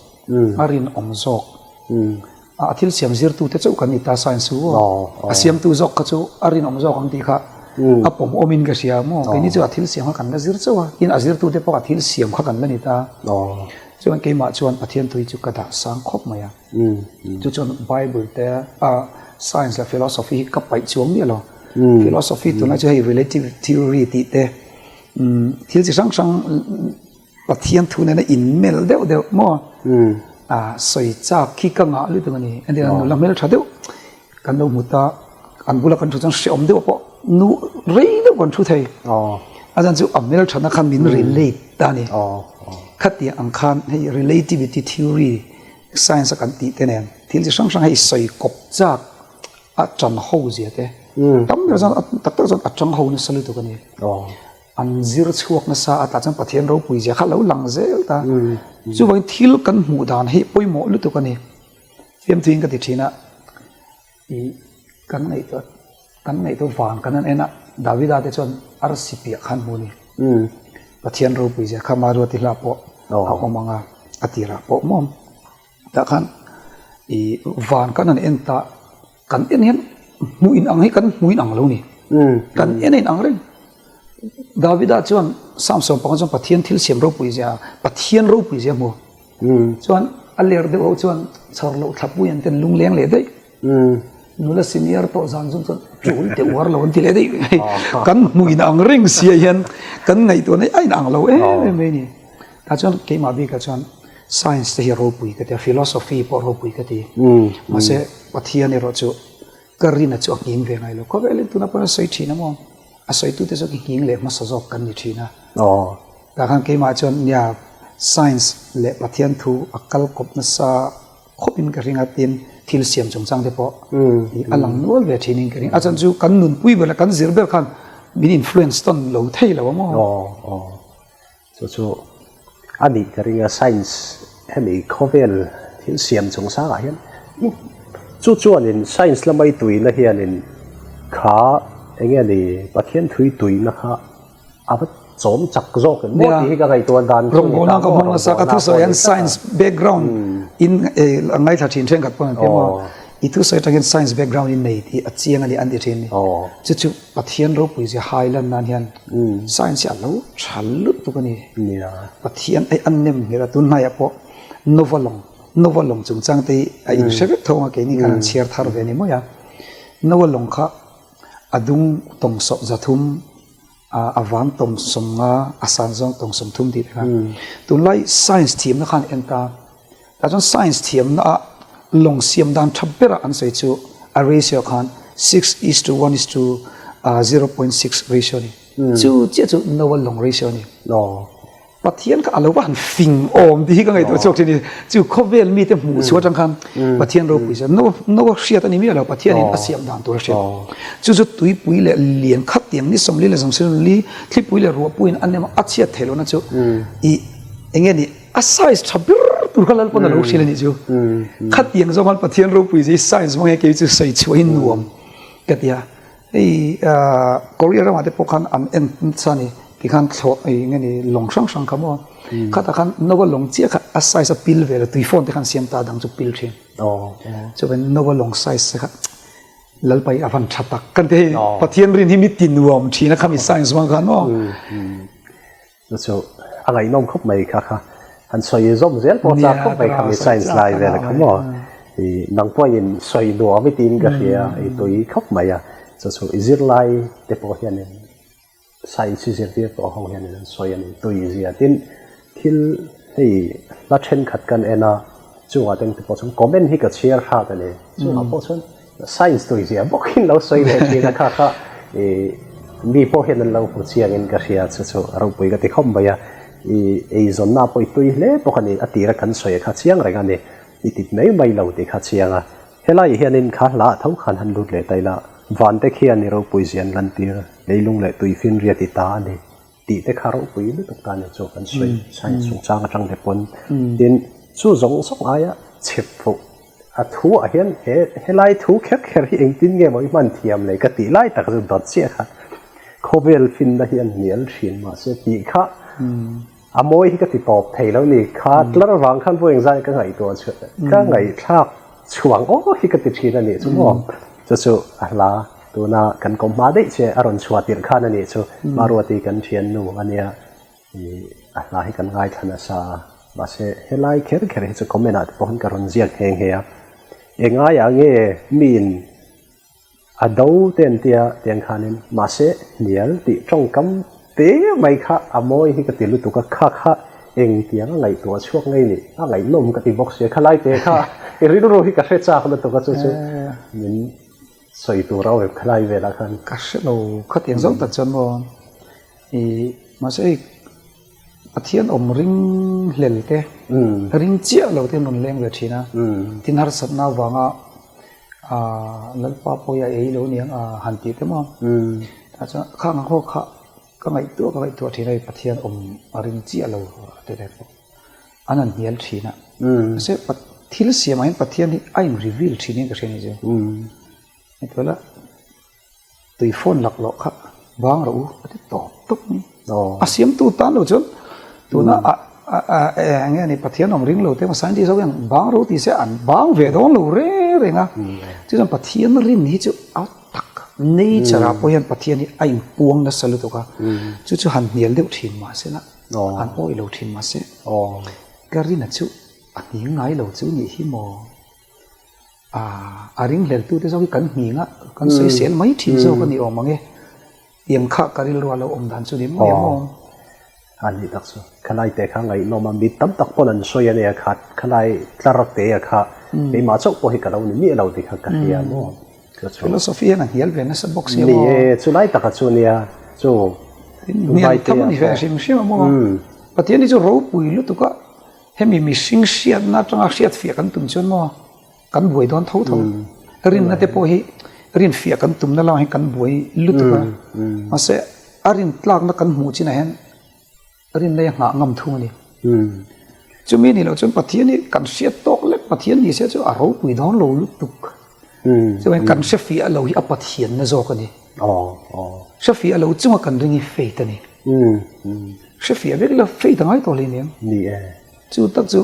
a rinawm zawk. A thil siam zirtute chauh kan ni ta science chu aw. A siamtu zawk kha chu a rinawm zawk ang tih kha a pawm awmin ka hria maw. Keini chu a thil siam kha kan la zir chauh a, tin a zirtute pawh a thil siam kha kan la ni ta. Chuan keimah chuan Pathian tui chu ka dah sang khawp mai a. Chu chuan Bible te a science leh philosophy hi ka paih chuang miah lo. Philosophy tunlai chu hei relative theory tih te thil chi hrang hrang Pathian thu nena inmel deuh deuh maw a sawi chak khi ka ngah lutuk a ni. Entirna nula hmeltha deuh kan lo hmu ta an bula kan thu chuan hreawm deuh pawh nu rei deuh kan thu thei. A chan chu a hmelthatna khan min relate ta a ni. Khatiang ang khan hei relativity theory science a kan tih te nen thil chi hrang hrang hei sawi kawp chak a tan ho zia te tam ber chuan tak tak chuan a tang ho nasa lutuk a ni. An zir chhuak nasa a tah chuan Pathian ropui zia kha lo lang zel ta. Chuvangin thil kan hmuh dan hi pawimawh lutuk a ni. Fiamthuiin ka ti thin a, i kan ngaihtuah kan ngaihtuah vang kan han en a, Davida te chuan arsi piah khan hmu a ni. Pathian ropui zia kha Maruati hla pawh a awm ang a, a tirah pawh maw tah khan i van kan han en ta kan en hian hmuh in ang hi kan hmuh in ang lo ni. Kan en a in ang reng. Davida chuan Psalm 15 chuan Pathian thil siam ropui zia Pathian ropui zia hmu. Chuan a ler deuh ho chuan chhar loh thlapui an ten lungleng leh daih. Nula senior tawh zan zum chuan tul te uar lo an ti leh daih. Kan hmuh in ang reng sia hian kan ngaihtuah na a in ang lo em em mai a ni. Tah chuan keimah bikah chuan science te hi ropui ka ti a, philosophy pawh ropui ka ti. Mahse Pathian erawh chu ka rina chu a nghing ve ngai lo. Khawvelin tuna pawn a sawi thin a maw? A sawitute zawk hi nghing leh hmasa zawk kan ni thin a. Tah khan keimah chuan nia science leh Pathian thu a kal kawp nasa khawpin ka ring a tin thil siam chungchang te pawh a lang nual ve thinin ka ring. A chhan chu kan nunpui ber leh kan zir ber khan min influence tawn lo thei lo a maw? Chu chu a nih ka ring a, science hemi khawvel thil siam chung sangah hian chu chuanin science lama i tuina hianin kha. Enge ni Pathian thui tuina kha a va chawm chak zawk em maw tih hi ka ngaihtuah dan chu ni ta maw. Ka hmang nasa ka thusawi hian science background in a ngaithla thin thenkhat pawh an ti maw. I thusawi atangin science background in nei tih a chiang a ni an ti thin ni. Chu chu Pathian ropui zia hai lan nan hian science hi a lo tha lutuk a ni. Pathian ei an nem nghet a tun hnaiah pawh Nova lawng Nova lawng chungchang te hi a inhre vek tho ang a keini khan an chhiar thar ve a ni mai a. Nova lawng kha a dung tawng sawh zathum a vang tawng sawmnga a san zawng tawng sawmthum tih te kha. Tunlai science thiamna khan en ta tah chuan science thiamna ah lawng siam dan tha berah an sawi chu a ratio khan six is to one is to 0.6 ratio a ni. Chu chiah chu Nova lawng ratio a ni. Pathian kha a lo va han fing awm tih hi ka ngaihtuah chhuak thin a ni. Chu khawvel mite hmuh chhuah atang khan Pathian ropui zia no no hriat a ni miah lo Pathianin a siam dan tur a hriat. Chu chu tuipui leh lian khat tiang ni sawmli leh zawmsawm li thlipui leh ruahpuiin a nem a chhiat theih lohna chu ih eng nge ni a size tha ber tur kha Lalpawn a lo hrilh a nih chu. Khatiang zawng khan Pathian ropui zia hi science hmang hian kei chu sawi chhuahin nuam ka ti a. Hei Korea ramah te pawh khan an en nasa a ni tikhan thlawh eng nge ni lawng hrang hrang kha maw khatah khan Nova lawng chiah kha a size a pil vel a tui fawn te khan siam ta dang chu pil thin chuan Nova lawng size te kha Lalpai a van tha tak kan ti hei Pathian rin hi mi ti nuam thin a khami science hmang khan maw. Chu chu a ngaihnawm khawp mai kha kha han sawi zawm zel pawh chak khawp mai kha mi science lai vel kha maw i nang pawhin sawi nuam i tiin ka hria i tui khawp mai a chu chu i zirlai te pawh hianin science i zirtir tawh ho hianin an sawi a ni tui zia tin thil hei hla thenkhat kan en a chungah te pawh chuan comment hi ka chhiar hrat a ni chungah pawh chuan Science tui zia bawkin lo sawi leh thin a kha kha i mi pawh hian an lo hmu chiangin ka hria chu chu ropui ka ti khawp mai a, i eizawnna pawh i tui hle bawk a ni a tira kan sawi kha chiang reng a ni, i tit mai mai lo tih kha chiang a, helai hianin kha hla ah tho khan han lut leh ta ila van te khian i ropui zia an lantir leilung leh tui finriat i ta a ni tih te kha ropui lutuk ta ni chu kan sawi science chungchang atang te pawn tin chu zawng zawng aia chhep fuh A thu ah hian he helai thu kher kher hi engtin nge maw i hman thiam leh ka tih lai tak chu dawt chiah kha khawvel finna hi a hnial thin mahse tih kha a mawi hi ka ti tawp thei lo ni kha tlar vang khan vawi engzai ka ngaihtuah chhuah ka ngaihthlak chhuang aw hi ka ti thin a nih chu maw chu chu a hla tuna kan kawm hma daih che a rawn chhuah tirh khan a nih chu Maruati kan thiannu a nia. Ih a hla hi kan ngaithla nasa a, mahse helai kher kher hi chu comment ah te pawh khan ka rawn ziak nghe nghe a, engaiah nge miin a do te an tia tiang khanin mahse hnial tih tawngkam te mai kha a mawi hi ka ti lutuk a, kha kha engtiang a ngaihtuah chhuak ngei ni, a ngaihnawm ka ti bawk sia, khalai te kha i rilru hi ka hre chak lutuk a chu chu min sawi tur a awm khalai velah khan. Ka hre lo khatiang zawng tak chuan maw. I mahse hei Pathian awm ring hlel te ring chiah lo te an rawn leng ve thin a, tin harsatna avanga Lalpa pawh hi a ei lo aniang a han tih te maw tah chuan khang ang ho kha ka ngaihtuah ka ngaihtuah thin a hei Pathian awm a ring chiah lo te te pawh an han hnial thin a, mahse thil siamah hian Pathian hi a in reveal thin in ka hria a ni chu. Hetiang Tui phone lak loh kha vang rawh u a ti tawp tawp mai. A siamtu tan lo chuan tuna eng nge ni Pathian awm ring lo te emaw scientist ho hian vang rawh u tih se an vang ve dawn lo reng reng a. Chu chuan Pathian rin hi chu a tak nature ah pawh hian Pathian hi a inpuang nasa lutuk a. Chu chu han hnial deuh thin mahse la han awih lo thin mahse ka rin a chu a hning ngai lo chu nih hi maw. A ringhlel tute zawk hi kan nghing a, kan sawisel mai thin zawk a ni awm ang e. Tiang kha ka rilru a lo awm dan chu ni mai ang aw. A nih tak chu. Khalai te kha ngaihnawm a, mi tam tak pawn an sawi a nia kha, khalai tlar te a kha keimah chauh pawh hi ka lo ni miah lo tih kha ka hria maw. Philosophy hian a hnial ve nasa bawk sia maw. Ni e, chulai taka chu nia chu. Hnial tham a ni ve hrim hrim a maw. Pathian hi chu ropui lutuk a. Hemi mihring hriatna atanga hriatfiah kan tum chuan maw kan buai dawn tho tho. Rinna te pawh hi rinfiah kan tumna lamah hian kan buai lutuk a. Mahse a rin tlakna kan hmuh chinah hian rinna hi a nghah ngam thung a ni. Chumi nih loh chuan Pathian hi kan hriat tawk lek Pathian ni se chu a ropui dawn lo lutuk. Chuan kan hrefiah lo hi a Pathianna zawk a ni. Hrefiah lo chunga kan ring hi faith a ni. Hrefiah vek ila faith a ngai tawh hle aniang. Chu tak chu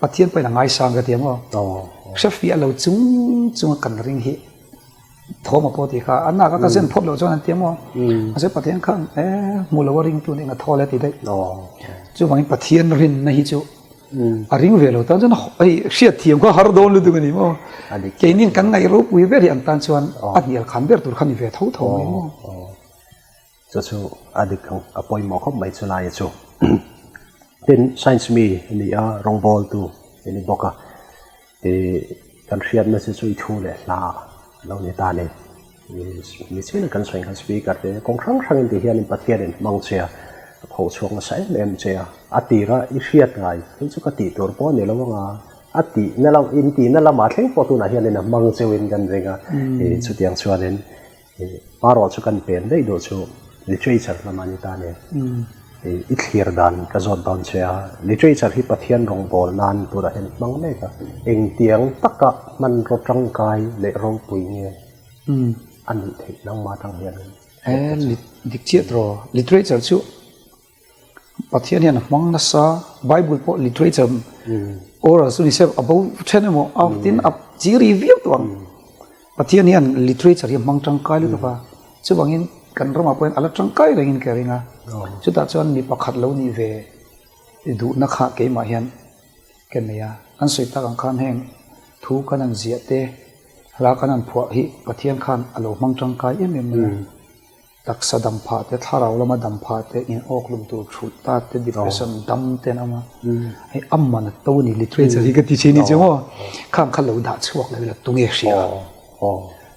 Pathian pawhin a ngaisang ka ti ang aw. Hrefiah lo chung chunga kan ring hi Thawma pawh tih kha a nak a ka zen phawt loh chuan an ti ang aw. Mahse Pathian khan e hmu lo a ringtu nih nga thaw le a ti daih. Chuvangin Pathian rinna hi chu a ring ve lo tan chuan hei hriat thiam kha har dawn lutuk a ni maw. Keini kan ngaih ropui ber hi an tan chuan a hnial khan ber tur kha ni ve tho tho mai maw. Chu chu a dik ang a pawimawh khawp mai chu laia chu. Tin science mi a ni a rawngbawltu a ni bawk a. Ih kan hriatna chu chu i thu leh hla a lo ni ta a ni. Mi chin a kan sawi khan speaker te kawng hrang hrangin ti hianin Pathianin hmang che a, a pho chhuak nasa em em che a. A tira i hriat ngai hei chu ka tih tur pawh a ni lo anga a tihna lam in tihna lamah thleng pawh tunah hianin a hmang cheuhin kan ring a. Ih chutiang chuanin Hmarawh chu kan pen daih duh chu literature lam a ni ta nen. I thlir dan ka zawt dawn che a, literature hi Pathian rawngbâwl nan tunah hian hmang mek a, engtiang taka hmanraw tangkai leh ropui nge a nih theih nangmah atang hianin? Dik chiah tawh, literature chu Pathian hian a hmang nasa, Bible pawh literature oral chu ni se a bo then emaw a tin a chi ri viau tawh ang. Pathian hian literature hi a hmang tangkai lutuk a, chuvangin kan ramah pawhin a la tangkai rengin ka ring a, chutah chuan mi pakhat lo nih ve duhna kha keimah hian ka nei a, an sawi tak ang khan heng thu kan han ziah te, hla kan han phuah hi Pathian khan a lo hmang tangkai em em mai a. Taksa dam phah te, thlarau lama dam phah te, in awk lum tur thulh ta te, depression dam te an awm a. Hei a man a to ni literature hi ka ti thin ni chu maw. Khang kha lo dah chhuak lo ila tunge hria.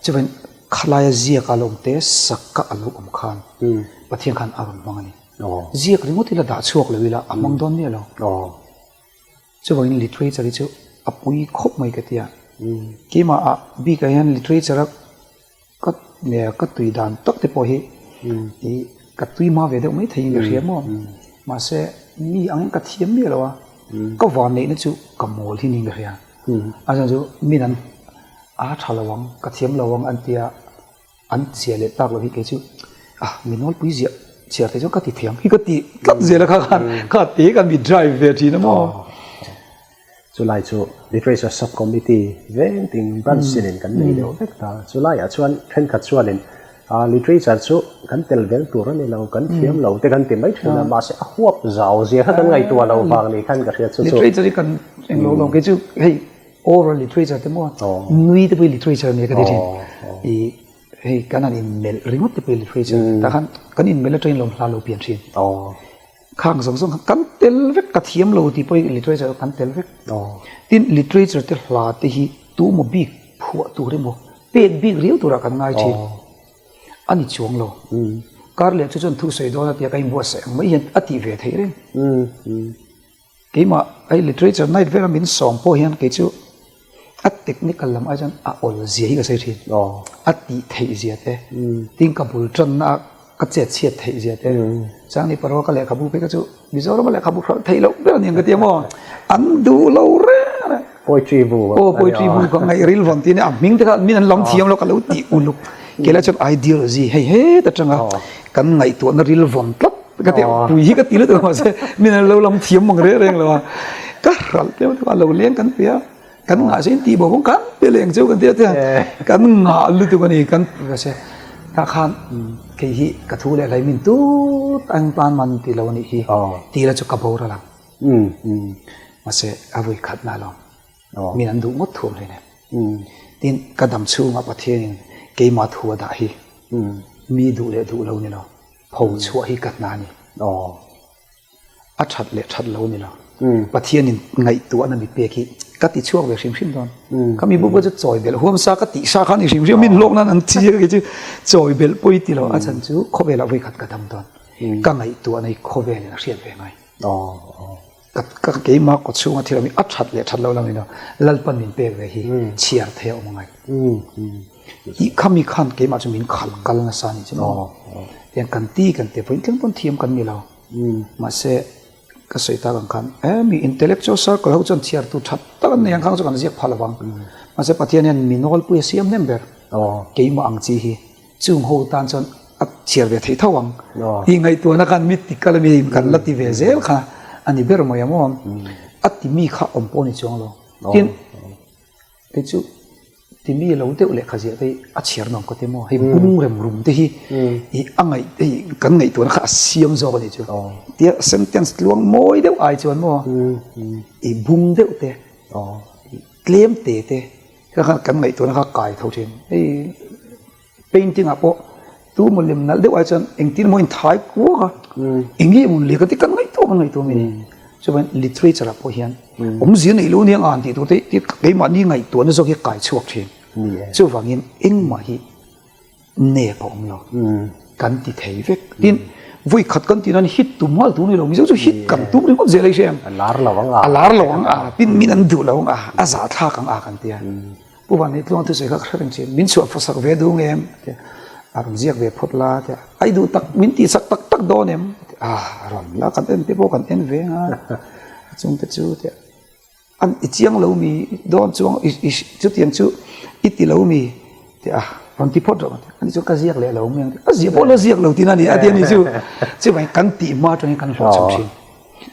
Chuvain khalaia ziak a lo awm te, sakka a lo awm khan Pathian khan a rawn hmang a ni. Ziak ringawt ila dah chhuak lo ila a hmang dawn miah lo. Chuvangin literature hi chu a pui khawp mai ka ti a. Keimah ah bikah hian literature a Ka nge ka tui dan tak te pawh hi i ka tui hma ve deuh mai theiin ka hria maw. Mahse mi angin ka thiam miah lo a, ka van neihna chu ka mawl hi niin ka hria. A chhan chu min an a tha lo ang, ka thiam lo ang an tia an ziah leh tak loh hi kei chu ah mi nawlpui ziah chhiar thei chuan ka ti thiam hi ka ti tlat zel a kha khan kha te kan mi drive ve thin a maw. Chulai chu Literature Sub-Committee veng ting branch sinin kan nei deuh vek ta. Chulaiah chuan thenkhat chuanin Literature chu kan tel vel tur a ni lo, kan thiam lo te kan ti mai thin a, mahse a huap zau zia kha kan ngaihtuah lo vang ni khan ka hriat chu chu. Literature hi kan eng lo lo, kei chu hei oral literature te maw nui te pawh hi literature a nia ka ti thin. I hei kan han inmelh ringawt te pawh hi literature, tah khan kan inmelh atangin lawm hla lo pian thin. Khang zawng zawng kha kan tel vek, ka thiam lo tih pawh hi literature kan tel vek. Tin, literature te hla te hi tu emaw bik phuah tur emaw pek bik riau turah kan ngai thin. A ni chuang lo. Kar leh chu chuan thusawi dawn a tia ka inbuatsaih ang mai hian a tih ve theih reng. Keimah hei literature night vela min sawm pawh hian kei chu a technical lam ai chuan a awl zia hi ka sawi thin. A tih theih zia te, tin ka bul tanna a ka chet chhiat theih zia te, Changni Parua ka lehkhabu phei kha chu Mizorama lehkhabu hralh theih loh ber a ni ang ka ti a maw? An duh lo reng reng. Poetry bu. Aw poetry bu ka ngaih ril vang tih a nia, a hming te kha min an lam thiam lo ka lo tih uluk. Kei lai chuan ideology hei het atanga kan ngaihtuahna ril vawn tlat ka ti pui hi ka ti lutuk a mahse min an lo lam thiam mang reng reng lo a ka hralh te a lo leng kan pe a kan ngah chu in tih bo kan pe leng cheu kan ti a kan ngah lutuk a ni kan se tah khan kei hi ka thu leh hlai min tut ang tan man ti lo a nih hi ti la chu ka boral ang mahse a vui khat na lo Min an duh ngawt thuam hle nen. Tin, ka dam chhungah Pathianin keimah thu a dah hi mi duh leh duh lo ni lo, pho chhuah hi ka hna a ni. A that leh that lo ni lo. Pathianin ngaihtuahna mi pek hi ka ti chhuak ve hrim hrim dawn. Ka mi buk chu chawi belh huam sa ka tih sa kha ni hrim hrim min hlawk nan an chi a kei chu chawi belh pawi ti lo. A chhan chu khawvelah vawikhat ka dam dawn. Ka ngaihtuahna hi khawvelin a hriat ve ngai. Ka keimah kaw chhunga thil awm hi a that leh that lo lam ino Lalpan min pek ve hi chhiar thei a awm angai. Tih kha mi khan keimah chu min khalh kal nasa a nih chu maw. Tiang kan ti kan ti pawhin tlem pawn thiam kan ni lo. Mahse ka sawi tak ang khan e mi intellectual circle ho chuan chhiar tur that tak an nei ang khang chu kan ziak phah lovang. Mahse Pathian hian mi nawlpui a siam hnem ber. Keimah ang chi hi. Chung ho tan chuan a chhiar ve theih tho ang tih ngaihtuahna khan mi ti kal ami kan la ti ve zel kha a ni ber mai ang aw. A ti mi kha awm pawh a ni chuang lo. Tin, kei chu ti mi lo deuh lehkha ziah te hi a chhiar nuam ka ti maw. Hei bung rem rum te hi i a ngaih hei kan ngaihtuahna kha a siam zawk a ni chu. Tia sentence tluang mawi deuh ai chuan maw i bung deuh te tlem te te Kha khan kan ngaihtuahna kha kai tho thin. Hei painting ah pawh tu maw lem nalh deuh ai chuan engtin emaw inthai kuak a, eng nge maw lehkha te kan ngaihtuah kan ngaihtuah mai ni. Chuan literature ah pawh hian awmzia neih loh aniang an tih tur te keimahni ngaihtuahna zawk hi a kai chhuak thin. Chuvangin engmah hi nep a awm lo. Kan ti thei vek. Tin, vawi khat kan tih nan hit tum nghal tur ni lo. Mizo chu hit kan tum ringawt zel a i hria em? A lar lo ang a. A lar lo ang a. Tin, min an duh lo ang a. A zahthlak ang a kan ti a. Pu Vanneitluang thusawi kha ka hre reng thin. Min chhuah sak ve duh nge em? A ti a. A rawn ziak ve phawt la a ti a. A i duh tak, min tih sak tak tak dawn em? A ti a. A rawn la kan en te pawh kan en ve ang a. A chungte chu a ti a. An i chiang lo mi dawn chuang i i chutiang chu i ti lo mi ti a rawn ti phawt rawh ani chuan ka ziak leh lo mai ang a ziah pawh la ziak lo tihna a ni a ti a ni chu chuvangin kan tih hma atangin kan hlawhchham thin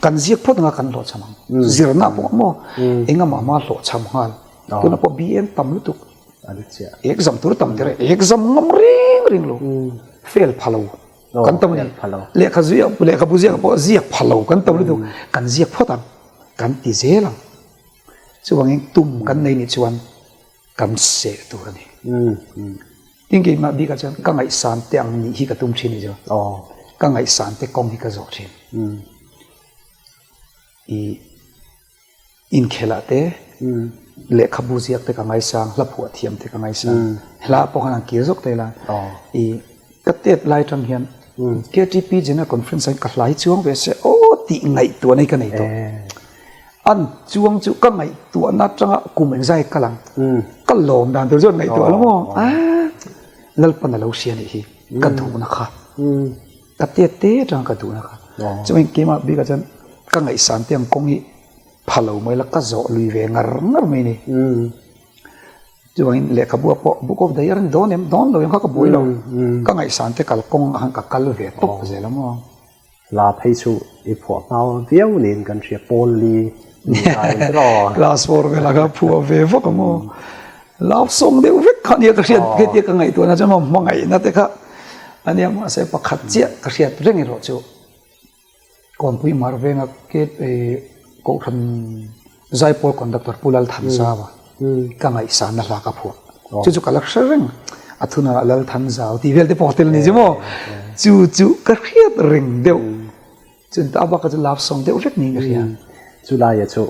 kan ziak phawt anga kan hlawhchham ang zirna pawh maw engamah hma hlawhchham nghal tunah pawh BM tam lutuk exam tur tam tir a exam ngam reng reng lo fail pha lo. Kan tam a ni. Lehkha ziak, lehkhabu ziak pawh ziak pha lo kan tam lutuk. Kan ziak phawt ang, kan ti zel ang. Chuvangin tum kan nei nih chuan kan seh tur a ni. Tin keimah bikah chuan ka ngaihsan te ang nih hi ka tum thin ni chu. Ka ngaihsan te kawng hi ka zawh thin. I. Inkhelah te, lehkhabu ziak te ka ngaisang, hla phuah thiam te ka ngaisang. Hla pawh khan an kir zawk ta ila. I ka tet lai atang hian KTP General Conference ah hian ka hla hi chuang ve se aw tih ngaihtuahna hi ka nei tawh. An chuang chu ka ngaihtuahna atanga kum engzai ka lang. Ka lawm dan tur chuan ngaihtuah lo maw? Lalpan a lo hria nih hi ka duhna kha. Ka tet te atanga ka duhna kha. Chuan keimah bikah chuan ka ngaihsan te ang kawng hi pha lo mai la ka zawh lui ve ngar ngar mai ni. Chuvangin lehkhabu ah pawh book of the year a ni dawn em dawn lo em kha ka buai lo. Ka ngaihsan te kalkawng ah khan ka kal ve tawp zel a maw. Hla phei chu i phuah nghal viau niin kan hria pawl li ni lai in tiraw. Class four velah kha phuah ve vak a maw. Love song deuh vek kha nia ka hriat hetia ka ngaihtuahna chuan maw hmangaihna te kha ania mahse pakhat chiah ka hriat reng erawh chu. Kawnpui Mar venga Kohhran Zaipawl Conductor Pu Lalthanzau a ka ngaihsanna hla ka phuah. Chu chu ka la hre reng. A thunah Lalthanzau tih vel te pawh tel ni chu maw. Chu chu ka hriat reng deuh. Chun ta bak chu love song deuh vek niin ka hria. Chu laia chu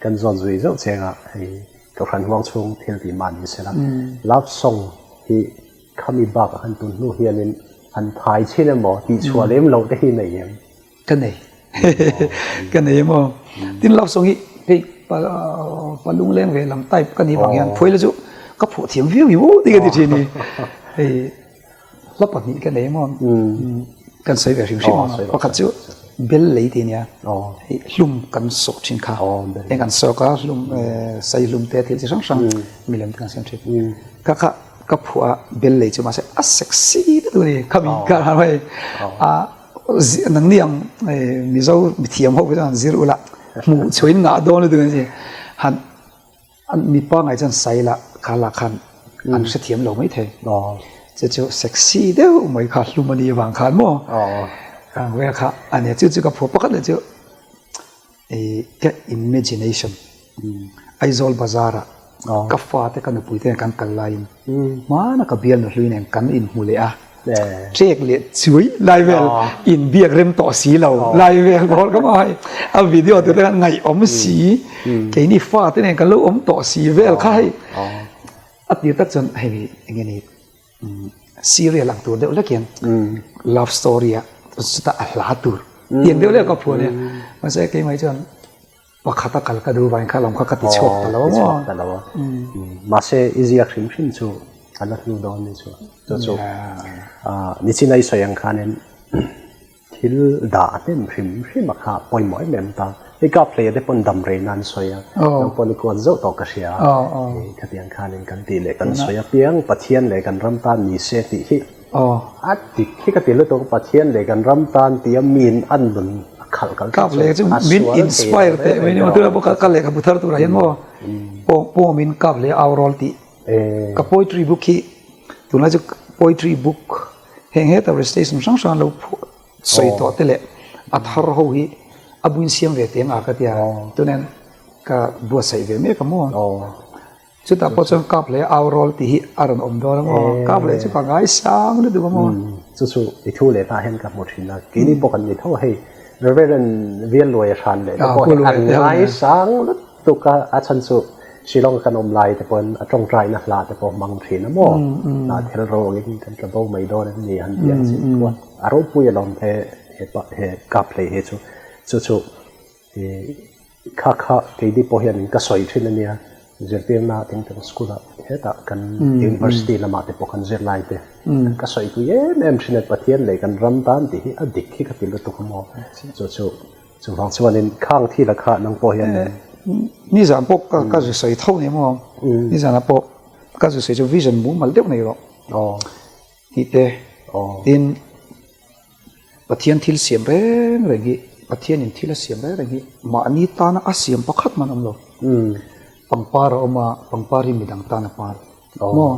kan zawn zui zauh cheng a hei Kohhran huang chhung thil tih mah ni sela love song hi Khami bakah han tun hnu hianin han thai chhin emaw tih chhuah lem loh te hi nei em? Ka nei. Ka nei em aw. Tin love song hi hei pa lungleng ve lam type ka nih vang hian phuaila chu ka phuah thiam viau hi maw tih ka ti thin ni. Hei hla pahnih ka nei em aw. Kan sawi ve hrim hrim ang a. Pakhat chu bel lei tih a nia. Hei hlum kan sawh thin kha. Eng kan sawk a hlum sai hlum te thil chi hrang hrang milem te kan siam thin. Ka kha Ka phuah a bel lei chu mahse a sexy deuh a ni khami ka han hei a nangni ang Mizo mithiam ho chuan zir ula hmuh chhuahin ngah dawn lutuk an si han an mipa ngai chuan sai lah kha lah khan an hrethiam lo mai thei chu chu sexy deuh mai kha hlum a nih avang khan maw ang vel kha a nia chu chu ka phuah pakhat leh chu ka imagination Aizawl bazar ah ka fate ka nupui te kan kal laiin hmana ka bialnu hlui nen kan inhmu leh a, trek leh chui lai vel inbiak rem tawh si lo lai vel bawr ka hmang hei a video tur te khan ngaihawm si keini fate nen kan lo awm tawh si vel kha hei a tir tak chuan hei eng nge ni serial ang tur deuh hlek hian love story ah chutah a hla tur tiang deuh hlek ka phuah nia mahse keimah hi chuan Pakhat a kal ka duh vangin kha lam kha ka ti chhuak ta lo a maw? Ti chhuak ta lo a. Mahse i ziak hrim hrim chu a la hnu dawn ni chu. Chu chu nichin a i sawi ang khanin thil dah hnem hrim hrim a kha pawimawh em em ta. Hei Kaphleia te pawn dam rei nan sawi a, nang pawh ni kuat zauh tawh ka hria a, khatiang khanin kan tih leh kan sawi apiang Pathian leh kan ram tan ni se tih hi a dik hi ka ti lutuk, Pathian leh kan ram tan tia miin a nun a khalh kal tlat chu a sual thei lo reng reng tawh. Ka lehkhabu thar turah hian maw pawmin Kaphleia au rawl tih ka poetry book hi tunlai chu poetry book heng heta recitation hrang hrang lo phuah sawi tawh te leh a thar ho hi a buin siam ve teng a ka tia tunen ka buatsaih ve mek a maw chutah pawh chuan kap leh au rawl tih hi a rawn awm dawn a maw kap leh chu ka ngai sang lutuk a maw chu chu i thu leh tah hian ka hmu thin a keini pawh kan ni tho hei Reverend Vialluai a hran leh te pawh hi an ngai sang lutuk. Tuk a, a chhan chu Shillong kan awm lai te pawhin a tawngtaina hla te pawh hmang thin a maw? Hna thil rawngin kan tla bo mai dawn em ni han tih ang chi chuan a ropui alawm he he pa he kap hlei hi chu chu chu ih kha kha keini pawh hian ka sawi thin a nia zirtirna ting teng school ah hetah kan university lamah te pawh kan zirlai te ka sawi pui em em thin a Pathian leh kan ram tan tih hi a dik hi ka ti lutuk a maw chu chu Chuvang chuanin khang thil a kha nang pawh hian Nizan pawh ka ka zu sawi tho ni maw? Nizanah pawh ka zu sawi chu vision mumal deuh nei rawh tih te tin Pathian thil siam reng reng hi Pathianin thil a siam reng reng hi mahni tana a siam pakhat man awm lo. Pangpar a awm a, pangpar hi midang tan a par maw?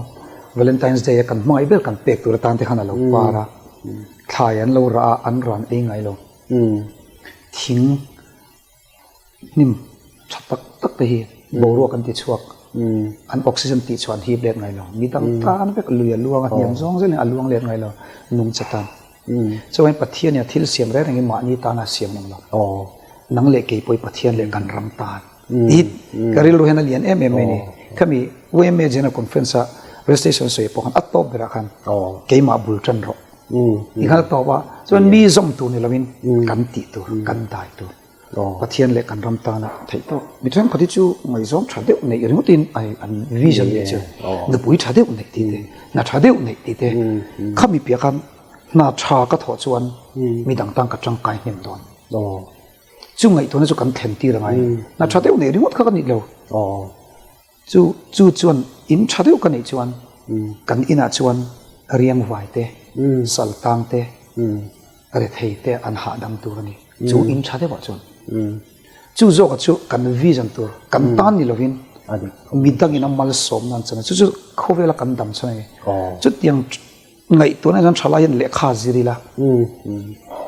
Valentine's Day a kan hmangaih ber kan pek tur atan te khan a lo par a, thlai an lo rah a, an ran ei ngai lo. Thing hnim tha tak tak te hi boruak an ti chhuak, an oxygen tih chhuah an hip let ngai lo. Mi dang tan vek lui a luang a, hniam zawng zelin a luang let ngai lo, nungcha tan. Chuan Pathian in a thil siam reng rengin mahni tana a siam awm lo. Nang leh kei pawh hi Pathian leh kan ram tan. Tih ka rilru hian a lian em em mai a ni. Khami YMA General Conference a registration sawi pawh khan a tawp berah khan keimah bul tan rawh. Ti khan a tawp a, chuan mi zawm tur ni loin kan tih tur, kan dai tur. Pathian leh kan ram tana theih tawk. Mi thenkhat hi chu ngaihzawng tha deuh neih ringawtin ai an vision nih chu nupui tha deuh neih tih te, hna tha deuh neih tih te. Khami piah khan hna tha ka thawh chuan midang tan ka tangkai hnem dawn. Chu ngaihtuahna chu kan thlen tir a ngai. Hna tha deuh neih ringawt kha ka nih lo. Chu chu chuan in tha deuh ka neih chuan kan inah chuan riangvai te, saltang te, rethei te an hahdam tur a ni. Chu in tha deuhah chuan. Chu zawkah chu kan vision tur, kan tan ni lovin midangin a malsawm nan chuan chu chu khawvela kan dam chuan a ni. Chutiang ngaihtuahna chuan tha laiin lehkha zir ila.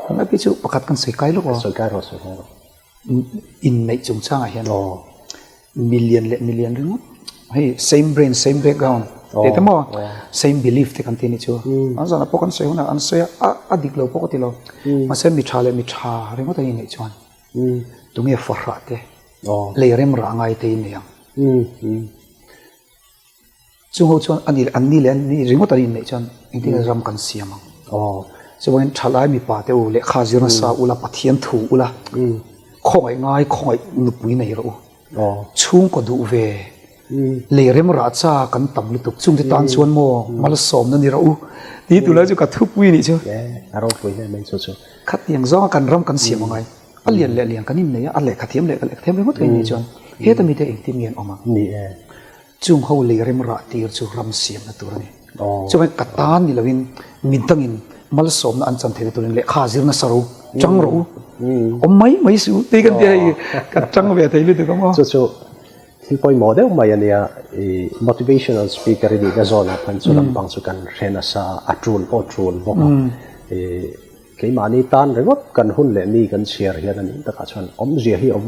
Tunlai phei chu pakhat kan sawi kai lawk aw. Sawi kai rawh, sawi kai rawh. Inneih chungchangah hian milian leh milian ringawt hei same brain same background tih te maw same belief te kan ti anih chu an zanah pawh kan sawi hunah an sawi a a dik lo pawh ka ti lo mahse mi tha leh mi tha ringawt an inneih chuan tunge fahrah te lei rem rah ngai te in nei ang. Chung ho chuan ani an ni leh an ni ringawt an inneih chuan engtin nge ram kan siam ang? Chuvangin thalai mipa te u lehkha zir nasa ula Pathian thu ula khawngaih ngai khawngaih nupui nei rawh u. Chhungkaw duh ve lei rem rah cha kan tam lutuk chungte tan chuan maw malsawmna ni rawh u tih tur lai chu ka thupui nih chu. A ropui hle mai chu chu. Khatiang zawnga kan ram kan siam angai a lian leh lian kan innei a a lehkha thiam leh lehkha thiam ringawt kan inneih chuan heta mite engtin nge an awm ang? Ni e. Chung ho lei rem rah tir chu ram siamna tur a ni. Chuvangin ka tan ni loin mi dangin malsawmna an chan theihna turin lehkha zir nasa ro, chang rawh u, awm mai mai suh u tih kan tia hei ka chang ve thei lutuk ang aw. Chu chu thil pawimawh deuh mai a nia, i motivational speaker i nihna zawnah khan chu lampang chu kan hre nasa a, a tul pawh tul bawk a. I keimahni tan ringawt kan hun leh mi kan chhiar hian a nih takah chuan awmzia hi awm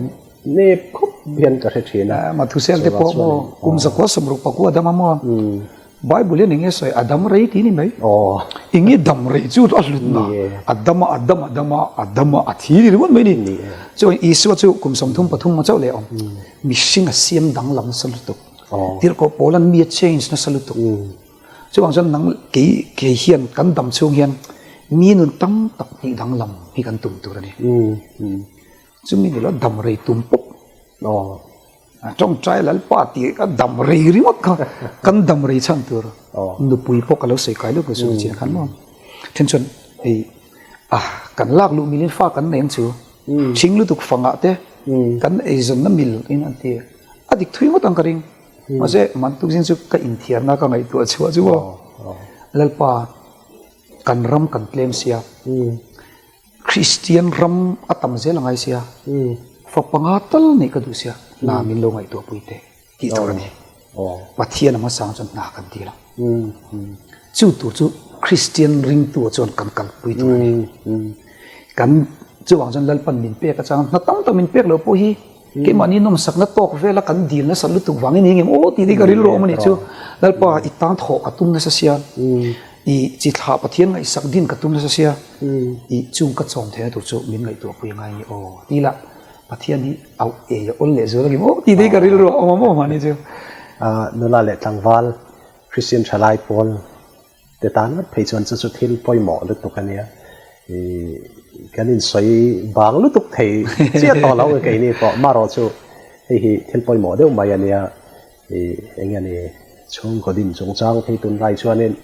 Nep khawp hian ka hre thin a. Mathusel te pawh maw kum zakua sawmruk pakua dam a maw Bible hian enge sawi a dam rei tih ni mai. Enge dam rei chu a hlut na a dam a a dam a dam a a dam a a thi ni ringawt mai ni. Chuan Isua chu kum 33 maw chauh leh a awm. Mihring a siam danglam nasa lutuk. Tirhkoh Paula'n mi a change nasa lutuk. Chuvang chuan nang kei kei hian kan dam chhung hian mi nun tam tak hnih danglam hi kan tum tur a ni. Chumi ni lo dam rei tum pawp aw tawngtai Lalpa tih a dam rei ringawt kha kan dam rei chhan tur nupui pawh ka lo sawi kai lutuk chu chian khan maw then chuan hei ah kan lak luh milin fa kan nei ang chu thing lutuk fangah te. Kan eizawnna mil in an ti. A dik thui ngawt ang ka ring. Mahse, man tukzing chu ka inthiarna ka ngaihtuah chhuah chu aw. Lalpa, kan ram kan tlem sia. Kristian ram a tam zel a ngai sia. Fa panga tal neih ka duh sia. Hna min lo ngaihtuah pui teh tih tur a ni. Pathian a hmasang chuan hna kan dil a. Chu tur chu Kristian ringtu chuan kan kalpui tur a ni. Kan chuvang chuan Lalpan min pek atang hna tam tak min pek loh pawh hi keimahni nawmsakna tawk vela kan dil nasa lutuk vangin eng eng aw tih te hi ka rilru a awm a nih chu. Lalpa i tan thawh ka tum nasa sia, i chi thlah Pathian ngaihsak din ka tum nasa sia, i chung ka chawm theihna tur chu min ngaihtuahpui ngai a ni aw tih lah Pathian hi auh ei a awl leh zual a ni maw tih te hi ka rilru a awm a maw mahni chu. Nula leh tlangval Christian thalai pawl te tan ngawt phei chuan chu chu thil pawimawh lutuk a nia. Ih kan insawi bang lutuk thei chiah tawh lo nge keini pawh marawh chu hei hi thil pawimawh deuh mai a nia. Ih eng nge ni chhungkaw din chungchang phei tunlai chuanin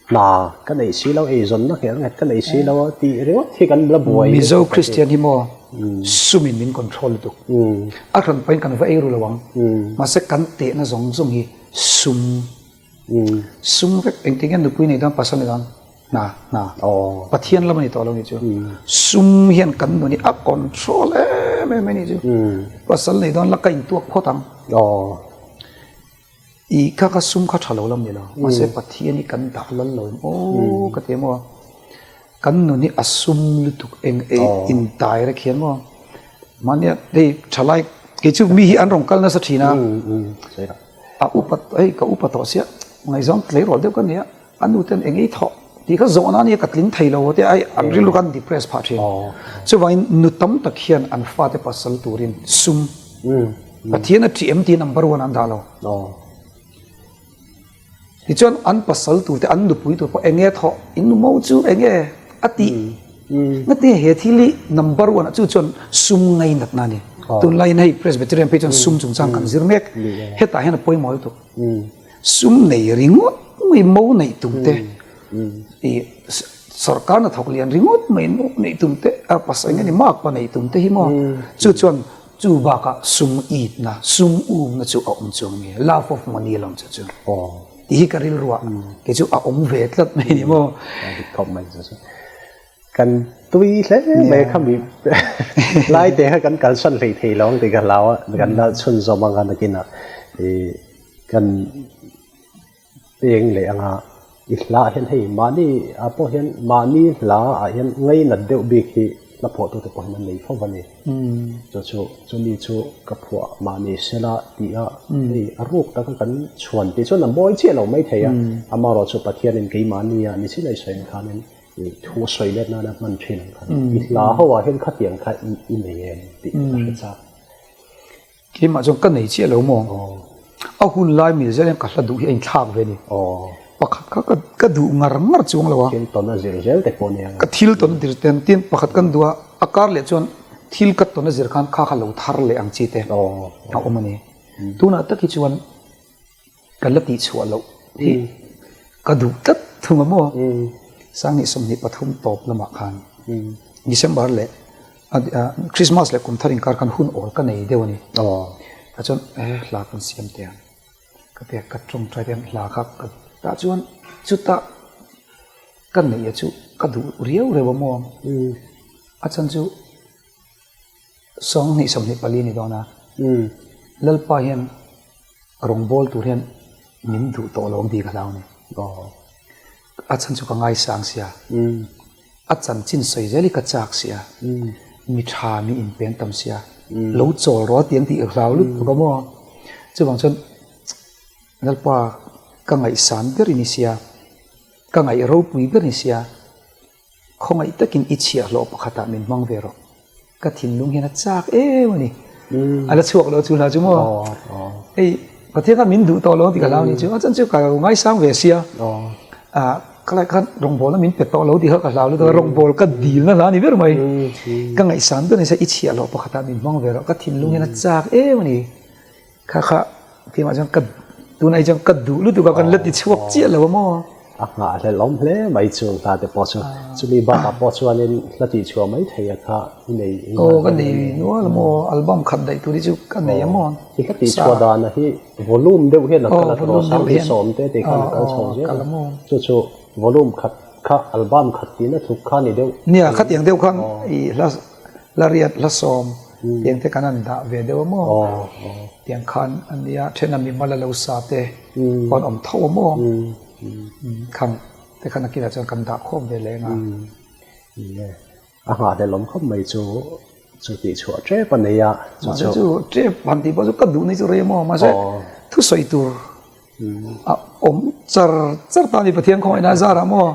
hna ka neih si lo eizawnna nghet nghet ka neih si lo a tih ringawt hi kan la buai Mizo Christian hi maw sumin min control lutuk. A hran pahin kan va ei ru lo ang. Mahse kan tehna zawng zawng hi sum Sum vek engtin nge nupui nei dawn pasal nei dawn hna hna Pathian lam a ni tawh lo ni chu sum hian kan nun hi a control em em a ni chu pasal nei dawn la ka intuak phawt ang i kha kha sum kha tha lo lam ni lo mahse Pathian hi kan dah lal lo em aw ka ti em aw kan nun hi a sum lutuk eng ei in tai rek hian maw mahnia hei thalai kei chu mi hi an rawn kal nasa thin a. A upa hei ka upa tawh sia ngaihzawng tleirawl deuh ka nia a nu ten eng ei thawh tih kha zawhna ania ka tling thei lo te ai an rilru khan depress phah thin chuvangin nu tam tak hian an fate pasal turin sum Pathian a ṭih em tih number one an dah lo tichuan an pasal tur te an nupui tur pawh eng nge thawh in nu mo chu eng nge a tih Ngatinge he thil hi number one ah chu chuan sum ngainatna a ni. Tunlaiin hei Presbyterian phei chuan sum chungchang kan zir mek. Hetah hian a pawimawh lutuk. Sum nei ringawt mai mo neih tum te, ih sorkar hnathawk lian ringawt mai mo neih tum te, a pasal eng nge ni mark pa neih tum te hi maw chu chuan chu bakah sum itna, sum umna chu a awm chuang a ni. Love of money a lo awm chu chu. Tih hi ka rilruah kei chu a awm ve tlat mai ni maw? Dik khawp mai chu chu. Kan tui hle mai kha mi lai te kha kan kalsan hlei thei lo ang tih ka hlau a, kan la chhunzawm ang a nakinah ih kan peng leh anga i hla ah hian hei mahni ah pawh hian mahni hla ah hian ngainat deuh bik hi hla phuahtute pawh hian an nei fo a ni. Chu chu chumi chu ka phuah mahni sela tih a hei a ruk taka kan chhuan tih chuan a mawi chiah lo mai thei a, amaherawh chu Pathianin keimahnia ni chin a i sawi ang khanin i thu a sawi let nana hman thin ang khan i hla ho ah hian khatiang kha i nei em tih ka hre chak. Keimah chuan ka nei chiah lo maw? A hun lai mil zel hian ka hla duh hi a inthlak ve a ni. Pakhat kha ka duh ngar ngar chuang lo a. Thil tawn a zir zel te pawh nia. Ka thil tawn a zir ten tin pakhat kan duh a, a kar leh chuan thil ka tawn a zir khan kha kha lo thar leh ang chi te a awm a ni. Tunah tak hi chuan ka la tihchhuah loh hi ka duh tlat thung a maw? Sanghnih 23 tawp lamah khan December leh Christmas leh kum thar inkar khan hun awl ka nei deuh a ni. Tah chuan e hla kan siam teh ang ka ti a, ka tawngtai te hla kha ka tah chuan chutah ka neih a chu ka duh riau riau a maw? A chhan chu 20 24 ni dawn a, Lalpa hian rawngbâwl tur hian min duh tawh lo ang tih ka hlau a ni. A chhan chu ka ngaisang sia, a chanchin sawi zel hi ka châk sia, mi ṭha mi inpen tam sia, lo chawl rawh a ti ang tih ka hlau lutuk a maw? Chuvang chuan Lalpa ka ngaihsan ber i ni sia, ka ngaih ropui ber i ni sia, Khawngaih takin i chhiahhlawh pakhatah min hmang ve rawh. Ka thinlung hian a chak em a ni. A la chhuak lo chu hla chu maw? Hei Pathian khan min duh tawh lo tih ka hlau ni chu. A chan chu ka lo ngaisang ve sia. Ka lai khan rawngbawlna min pe tawh lo tih kha ka hlau lutuk a, rawngbâwl ka dilna hla a ni ber mai. Ka ngaihsan ber ni se i chhiahhlawh pakhatah min hmang ve rawh. Ka thinlung hian a chak em a ni. Kha kha keimah chuan ka tunah hi chuan ka duh lutuk a, kan la ti chhuak chiah lo a maw? A nghahhlelh awm hle mai chu hla te pawh chu. Chumi bakah pawh chuanin hla tihchhuah mai thei a kha i nei i Aw ka nei nual a maw, album khat daih tur hi chu ka nei a maw. I hla tihchhuah dana hi volume deuh hian a kal a tawh Sanghi sawm te tih khan a kal chho zel a, chu chu volume khat kha album khat tiin a tluk kha ni deuh. Nia khatiang deuh khan i hla hla riat hla sawm tiang te kan han dah ve deuh a maw tiang khan a nia then a mimal a lo sa te pawh an awm tho a maw khang te khan a kinah chuan kan dah khawm ve leng a. A nghahhlelh awm khawp mai chu chu tih chhuah tep a nei a chu chu. Mahse chu tep han tih pawh chu ka duh ni chu rei a maw mahse thusawi tur a awm char char ta a ni Pathian khawngaihna a zarah maw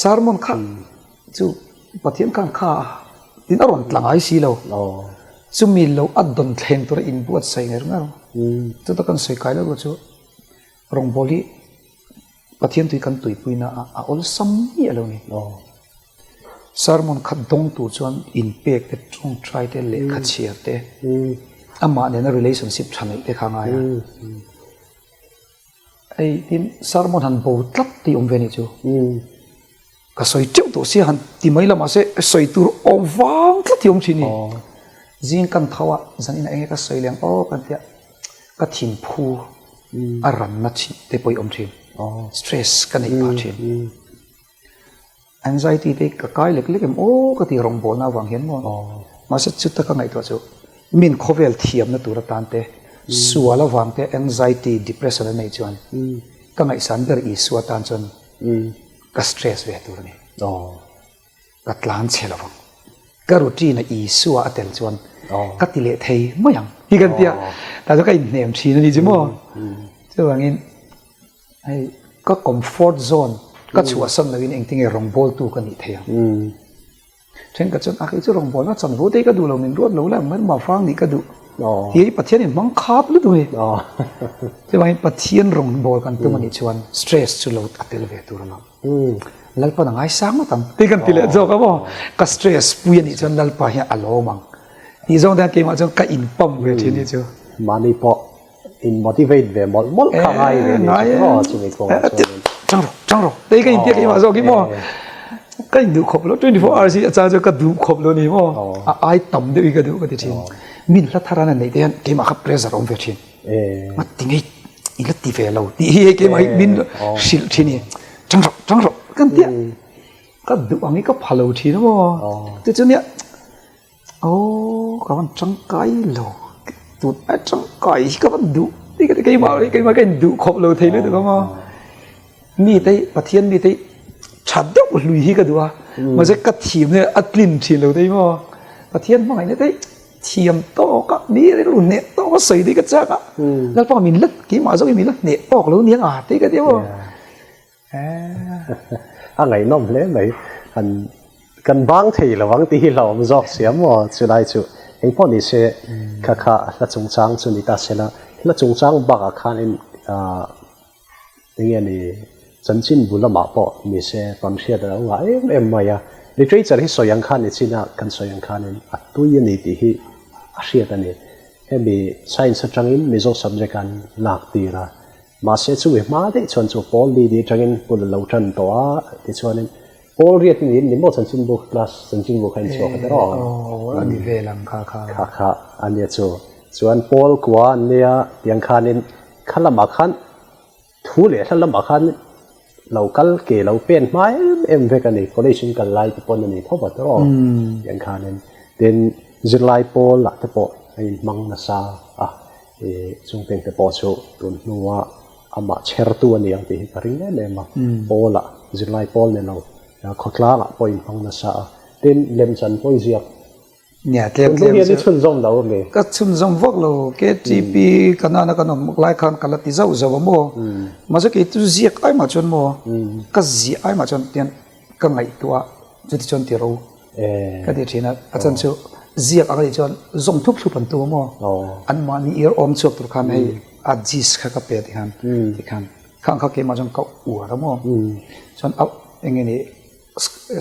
sermon kha chu Pathian khan kha tin a rawn tla ngai si lo. Chumi lo a dawn thleng tura inbuatsaih ngar ngar. Chuta kan sawi kai lo chu rawngbâwl hi Pathian tui kan tuipuina ah a awlsam miah lo ni. Sermon khat dawng tur chuan inpek te, tawngtai te, lehkha chhiar te, amah nena relationship tha neih te kha a ngai a. Hei tin sermon han bo tlat tih awm ve a nih chu. Ka sawi teuh tawh sia han ti mai la mahse sawi tur awm vang tlat hi awm thin ni. Zing kan tho a zan inah enge ka sawi leh ang aw kan tia ka thinphu a ranna thin te pawh hi awm thin. Stress ka neih phah thin. Anxiety te ka kai lek lek em aw ka ti rawngbawlna avang hian maw. Mahse chuta ka ngaihtuah chu min khawvel thiamna tur atan te sual avang te anxiety depression a neih chuan ka ngaihsan ber Isua tan chuan Ka stress ve tur a ni. Ka tlan chhe lo vang. Ka routine a Isua a tel chuan ka ti leh thei mai ang hi kan tia. Tah chuan ka inhnem thin a ni chu maw. Chuvangin hei ka comfort zone ka chhuahsan loin engtinge rawngbawltu ka nih thei ang. Thenkhat chuan a kei chu rawngbawlna chanvo te hi ka duh lo min ruat lo la engmah mah fang nih ka duh ti hi Pathian in hmang khap lutuk a ni. Chuvangin Pathian rawngbâwl kan tum a nih chuan stress chu lo a tel ve tur a lo. Lalpa'n a ngaisang ngawt ang tih kan ti leh zawk a maw. Ka stress pui a nih chuan Lalpa hian a lawm ang tih zawng te hian keimah chuan ka inpump ve thin hi chu. Mahni pawh in motivate ve mawlh mawlh kha ngai ve ni chu maw chumi kawngah chuan chang rawh chang rawh tei ka intia keimah zawk hi maw ka induh khawp lo 24 hours hi a chang chu ka duh khawp lo ni maw a ai tam deuh hi ka duh ka ti thin min hla thar an neih te hian keimah kha pressure awm ve thin ma ti ngei i la ti ve lo tih hi hei keimah hi min hrilh thin hi chang rawh chang rawh kan tia ka duh ang hi ka pha lo thin maw chu chu nia Aww ka van tangkai lo tun a tangkai hi ka van duh ti ka ti keimah keimah ka in duh khawp lo thei lutuk ang aw mi te Pathian mi te tha deuh hlui hi ka duh a mahse ka thiam hi a tlin thin lo thei maw Pathian hmangaihna te thiam tawk a mi rilru hneh tawk a sawi te ka chak a Lalpa min la keimah zawk hi min la hneh tawk lo nia nga te ka ti maw. A ngaihnawm hle mai. Han kan bang thei lo ang tih hi hlauhawm zawk sia maw chulai chu engpawh ni se kha kha hla chungchang chu ni ta se la hla chungchang bakah khanin ah enge ni chanchin bu lamah pawh ni se tawn hriat a lo ngah em em mai a. Literature hi sawi ang khan ni chin a kan sawi ang khanin a tui a ni tih hi a hriat a ni. Hemi science atangin Mizo subject an lak tir a. Mahse chumi hma daih chuan chu Paul ni ni atangin hmun a lo tan tawh a, tichuanin Paul riat ni ni maw chanchinbu class chanchinbu kha inchhuak a ni rawh. Aw a ni vel ang kha kha. Kha kha a nia chu. Chuan Paul kua an nia tiang khanin kha lamah khan thu leh hla lamah khan lo kal ke lo pen hma em em vek a ni, college in kal lai te pawn a ni tho vat rawh tiang khanin. Tin zirlai Paul ah te pawh a inhmang nasa a. I chungteng te pawh chu tun hnua amah chhertu a ni ang tih hi ka ring em em a. Pawl-ah, zirlai pawl ni lo, khawtlangah pawh inhmang nasa a. Tin, lemchan pawh i ziak. Nia, tlem tlem chu. Tun hnu hian i chhunzawm lo a mi? Ka chhunzawm vak lo. KTP Kanana kan awm lai khan ka la ti zauh zauh a maw? Mahse kei chu ziak ai mah chuan maw? Ka ziah ai mah chuan tian ka ngaihtuah a, chuti chuan ti ro. Ka ti thin a, a chan chu ziak ang a nih chuan zawng thup thup an tum a maw? An mahni ir awm chhuak tur khan hei a gist kha ka pe ti khan ti khan khang kha keimah chuan ka uar a maw? Chuan a eng nge ni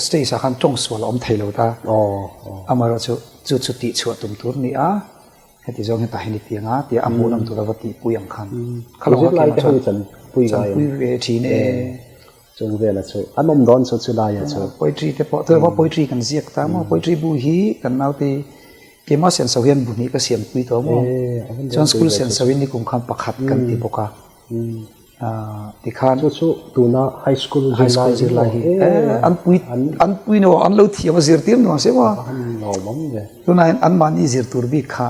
stage ah khan tawng sual a awm thei lo ta, amaherawh chu chu chu tih chhuah tum tur a ni a, heti zawng hian tah hian i ti ang a tia a hmuh lam tur a va tihpui ang khan kha lawng a keimah chuan chanpui ve thin e. Chung vela chu an awm dawn chu chu laia chu. Poetry te pawh tunah pawh poetry kan ziak ta maw poetry bu hi kan naute keimah senso hian bu hnih ka siam pui tawh maw chuan school senso in nikum khan pakhat kan ti bawk a tikhan chu chu tuna high school zirlai hi an pui an pui no an lo thiam a zirtir nuam se maw tunah hian anmahni zir tur bik kha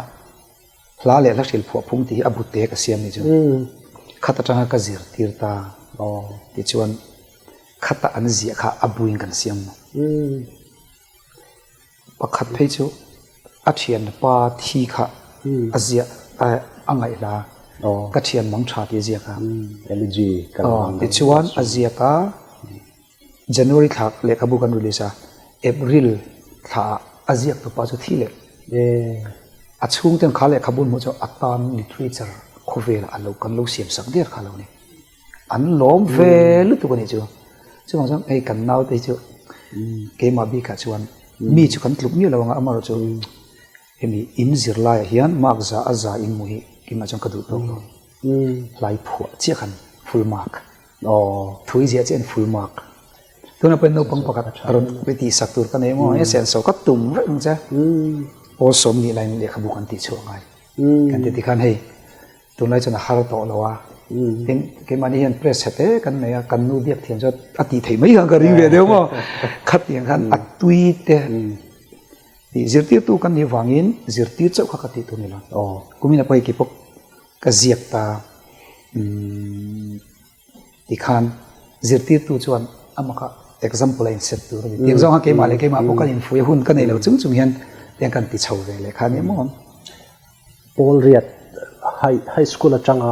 Hla leh hla hrilh phuah phung tih hi a bu te ka siam ni chu. Khat atanga ka zirtir ta tichuan khata an ziah kha a buin kan siam maw. Pakhat phei chu a thian pa thi kha a ziah a ngaih hla ka thian mang tha tih a ziak a. Tichuan a ziak a. January thla lehkhabu kan release a, April thla ah a ziak tupa chu thi leh. A chhungten kha lehkhabu an hmuh chu a tan literature khawvel ah alo kan lo siam sak der kha lo ni. An lawm ve lutuk a nih chu. Chuvang chuan hei kan naute hi chu keimah bikah chuan mi chu kan tluk miah lo ang a, amaherawhchu hemi in zirlaiah hian mark za a za in hmuh hi keimah chuan ka duh tawk lo. Hlai phuah chiah khan full mark. Aw. Thui ziah chiah in full mark. Tuna pawhin naupang pakhat a rawn pe tih sak tur ka nei maw? Hei senso ka tum reng che. Pawl sawm nih laiin lehkhabu kan tih chhuah ngai. Kan ti tikhan hei tunlai chuan a har tawh lo a. Tin keimahni hian press chhe te kan nei a, kan nu biak thiam chuan a tih theih mai khan ka ring ve deuh maw? Khatiang khan a tui te tih zirtirtu kan nih vangin zirtir chauh kha ka tih tur ni lo. Kumina pawh hei keipawh ka ziak ta. Tikhan zirtirtu chuan amah kha example a inset tur a ni. Tiang zawng kha keimah leh keimah pawh kan infuih a, hun ka nei lo chung chung hian tiang kan ti chho ve leh kha a ni maw? Paul Riat, High High School atanga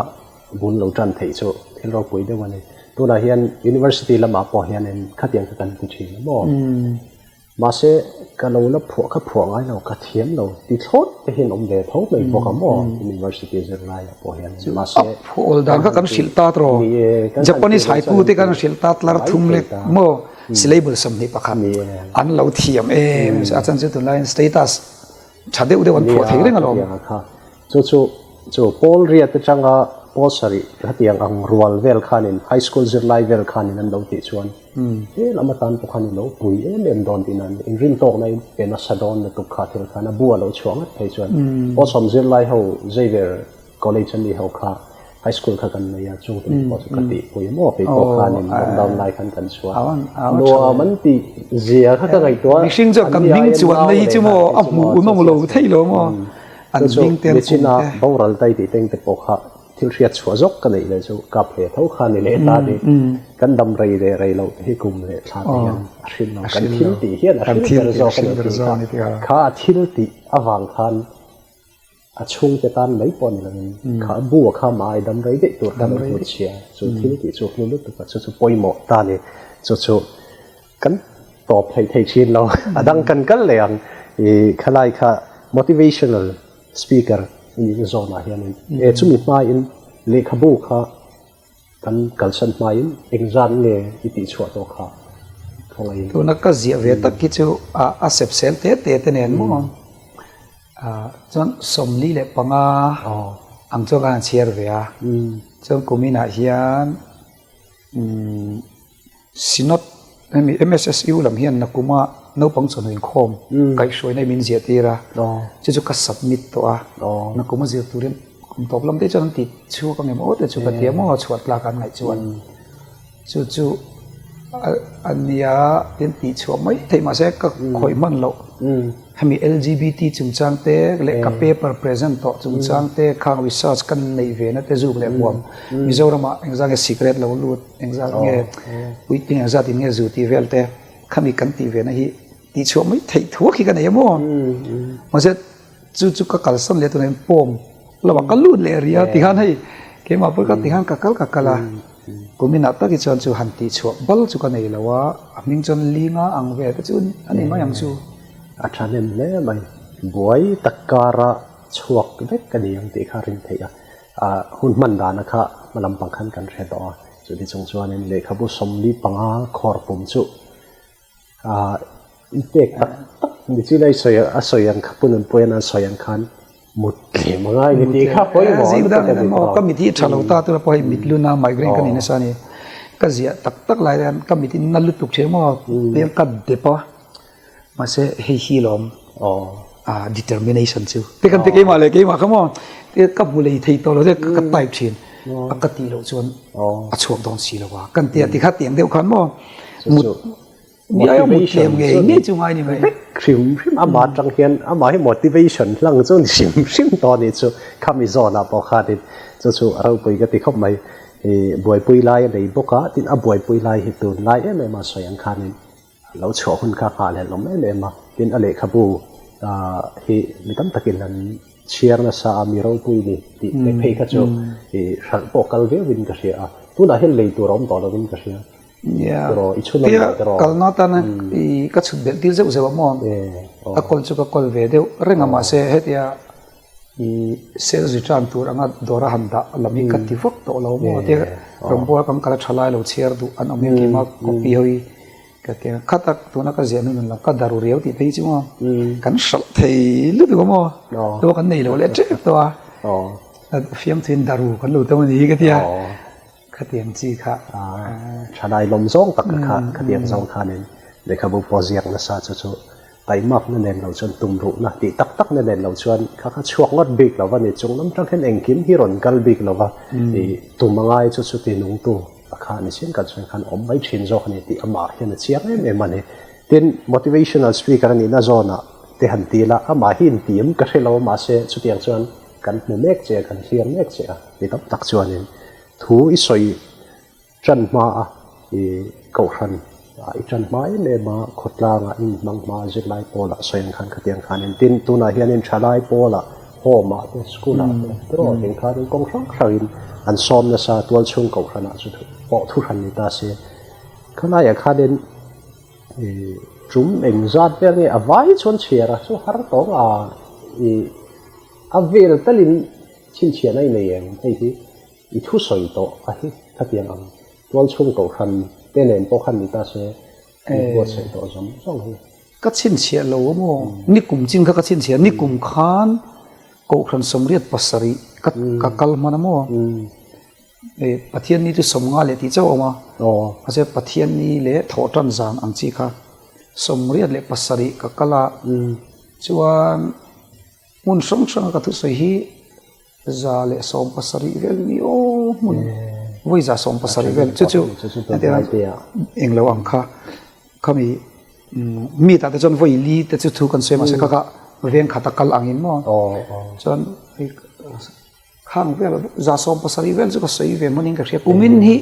bul lo tan theih chu thil ropui deuh a ni. Tunah hian University lamah pawh hianin khatiang kha kan ti thin a maw? Mahse, ka lo la phuah kha phuah ngai lo, ka thiam lo ti thlawt te hian awm ve tho mai bawk a maw University zirlaiah pawh hian. Mahse, a phuah dan kha kan hrilh ta tawh, Japanese haiku te khan hrilh ta tlar thum lek maw syllable 21 an lo thiam em a chan chu tunlaiin status tha deuh deuh an phuah thei reng alawm. Chu chu chu Paul Riat atanga Paul sarih hetiang ang rual vel khanin high school zirlai vel khanin an lo tih chuan He lam atan pawh khan i lo pui em em dawn tih nan inrin tawkna in pe nasa dawn lutuk kha thil khan a bu a lo chhuah ngat phei chuan Awsawm zirlai ho Xavier College an nih ho kha High School kha kan nei a chung te pawh chu ka tih pui maw kei pawh khanin lockdown lai khan kan chhuah nuam an tih zia kha ka ngaihtuah mihring chu kan hming chuan na hi chu maw a hmuh un awm lo thei lo maw an hming te an kum te boral tai tih teng te pawh kha Thil hriat chhuah zawk ka neih leh chu kap hle tho kha ni leh ta ni. Kan dam rei leh rei loh te hi kum leh thla te hian a hrilh lo. Kan thil tih hian a hrilh ber zawk a ni tih kha. Kha a thil tih avang khan a chhungte tan mai pawh ni lovin kha a bu a kha mah ai dam rei daih tur kha lo hmu chhia. Chu thil tih chu hlu lutuk a chu chu pawimawh ta ni. Chu chu kan tawp theih thei thin lo. A dang kan kal leh ang. I khalai kha motivational Speaker i nihna zawnah hianin e chumi hmain lehkhabu kha kan kalsan hmain engzat nge i tihchhuah tawh kha khawngaihin. Tuna ka ziah ve tak hi chu a sep sel te te te nen maw chuan 45 ang chuan ka han chhiar ve a chuan kuminah hian Synod hemi MSSU lam hian nakuma naupang chawhnu inkhawm kaihhruaina hi min ziah tir a, chu chu ka submit tawh a, nakuma zir turin kum tawp lam te chuan an ti chhuak ang em aw te chu ka ti a maw chhuah tlak an ngaih chuan chu chu a nia tin tih chhuah mai theih mahse ka khawih hman loh. Hemi LGBT chungchang te leh ka paper present tawh chungchang te khang research kan neih ve na te zuk leh huam Mizoram ah engzat nge cigarette lo lut engzat nge puitling engzat in nge zu tih vel te khami kan tih ve na hi tih chhuah mai theih thuak hi ka nei a maw mahse chu chu ka kalsan leh tunah hian form lamah ka lut leh rih a tikhan hei keimah pawh ka tikhan ka kal ka kal a. Kuminah tak hi chuan chu han tih chhuah bal chu ka nei lo a, a hming chuan Linga ang vel te chu a ni mai ang chu. A thahnem hle mai, buai tak kara chhuak vek a ni ang tih kha rin theih a, hun hman dana kha hma lampang khan kan hre tawh a, chuti chung chuanin lehkhabu 45 khawr pum chu I pek tak tak ni chu lai sawi a sawi ang kha punun pawian an sawi ang khan mut tlem a ngai ni tih kha pawimawh lutuk a ni tawh. Ka mit hi tha lo ta tura pawh hei mit luna migraine ka nei nasa a ni. Ka ziah tak tak lai hian ka mit in na lutuk thin maw tiang ka dep a mahse hei hi lawm ah determination chu te kan ti keimah leh keimah kha maw ka hmu lei thei tawh lo te ka type thin a ka tih loh chuan a chhuak dawn si lo a kan tia tikha tiang deuh khan maw mut Mi aia mut tlem ngei ngei chu ngai ni mai. Vek hrim hrim amah atang hian amah hi motivation hlang chu ni hrim hrim tawh a nih chu khami zawnah pawh khanin chu chu a ropui ka ti khawp mai. I buaipui lai a nei bawk a, tin a buaipui lai hi tun lai em em a sawi ang khanin lo chhuah hun kha nghahhlelh awm em em a, tin a lehkhabu hi mi tam takin an chhiar nasa a, mi ropui ni tih te phei kha chu i hralh pawh kal viauin ka hria a, tunah hian lei tur a awm tawh lovin ka hria. Nia, tia kalna atana i ka chhut belh tir zeuh zeuh a maw? Ka kawl chu ka kawl ve deuh reng a mahse hetia i sales return tur anga dawr a han dah lam hi ka ti vak tawh lo maw? Tia rawngbâwl kan kal a tha lai lo chhiar duh an awm hian keimah copy ho hi ka ti a, kha tak tuna ka ziah nun lam ka daru riau tih phei chu maw kan hralh thei lutuk a maw? Tawh kan nei lo leh tep tawh a, fiamthuin daru kan lo tam a ni hi ka ti a. Khatiang chi kha. Thalai lawm zawng tak kha khatiang zawng khanin lehkhabu pawh ziak nasa chu chu taimakna nen lo chuan tumruhna tih tak tak na nen lo chuan kha kha chhuak ngawt bik lo va ni. Chung lam tang hian engkim hi rawn kal bik lo va i tum a ngai chu chu ti nungtu a kha ni sin kan sawi khan awm mai thin zawk a ni tih amah hian a chiang em em a ni. Tin, motivational speaker a nihna zawnah te han ti ila amah hi intiam ka hre lo mahse chutiang chuan kan hmu mek che a, kan hliar mek che a ni tam tak chuanin Thu i sawi tan hma a, i kohhran ah i tan hma em em a, khawtlang ah in hmang hma a zirlai pawl ah sawi ang khan khatiang khan in tin tunah hian in thalai pawl ah home ah te school ah te tiraw tih khan in kawng hrang hrang in an sawm nasa tual chhung kohhran ah chu pawh thu hran ni ta se khalai ah khan in i tum eng zat vel nge a vai chuan chhiar a chu har tawng a i a vel tal in chhinchhiah na i nei em hei hi. I thu sawi tawh a hi khatiang ang tualchhung kohhran te nen pawh khan ni ta se i buatsaih tawh zawng zawng hi. Ka chhinchhiah lo a maw? Nikum chin kha ka chhinchhiah, nikum khan kohhran 87 ka ka kal hman a maw? Pathian ni chu 50 leh tih chauh a awm a, mahse Pathian ni leh thawhtan zan ang chi kha 87 ka kal a, chuan hmun hrang hranga ka thusawi hi 117 vel ni aw hmun vawi 170 vel chu chu eng lo ang kha khami mi tah te chuan vawi li te chu thu kan sawi mahse kha kha veng khat a kal angin maw chuan khang vel 170 vel chu ka sawi ve hmanin ka hria kumin hi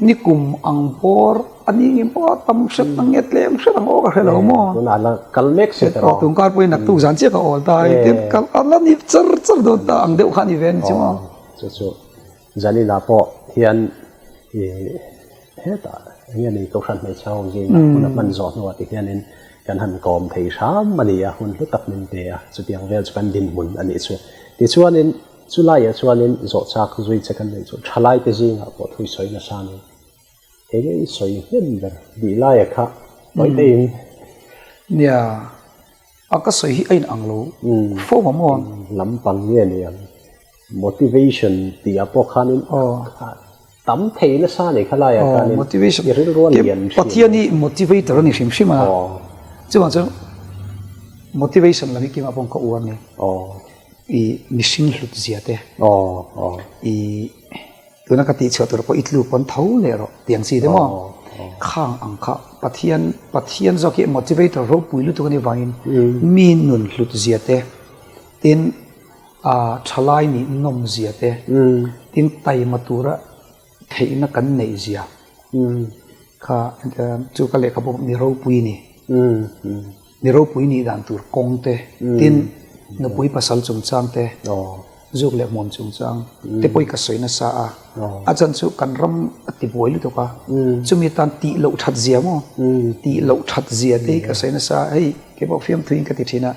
Ni kum ang bawr a ni nge maw tam hret ang nge tlem hret ang aw ka hre lo maw. Tunah la kal mek se tawh. Tun kar pawhin naktuk zan chiah ka awl ta hei tin kal a la ni char char dawn ta ang deuh kha a ni ve a ni chu maw. Chu chu Zanina pawh hian i hetah eng nge ni Kohhran hmeichhe ho zingah hun a hman zawh hnuah ti hianin kan han kawm thei hram a ni a, hun hlu tak min pe a, chutiang vel chu kan dinhmun a nih chu. Tichuanin Chu laiah chuanin zawh chak zui che kan neih chu thalaite zingah pawh thu i sawi nasa a ni. Enge i sawi hnem ber tih laia kha tawi teiin. Nia, a ka sawi hi a in ang lo fo ma maw? Lampang nge ni ang? Motivation tihah pawh khanin tam thei nasa a ni kha laiah khanin i rilru a lian thin. Pathian hi motivator a ni hrim hrim a, chuvang chuan motivation lam hi keimah pawh ka uar a ni. I mihring hlut zia te, i tuna ka tih chhuah tur pawh i tluk pawn tho leh rawh tiang chi te maw? Khang ang kha Pathian Pathian zawk hi motivator ropui lutuk a nih vangin mi nun hlut zia te, tin thalai nih nawm zia te, tin taima tura theihna kan neih zia kha chu ka lehkhabu mi ropui a ni. Mi ropui nih dan tur kawng te, tin nupui pasal chungchang te, zuk leh hmuam chungchang te pawh hi ka sawi nasa a. A chan chu kan ram a ti buai lutuk a, chumi tan tih loh that zia maw? Tih loh that zia te hi ka sawi nasa a, hei keipawh fiamthuiin ka ti thin a,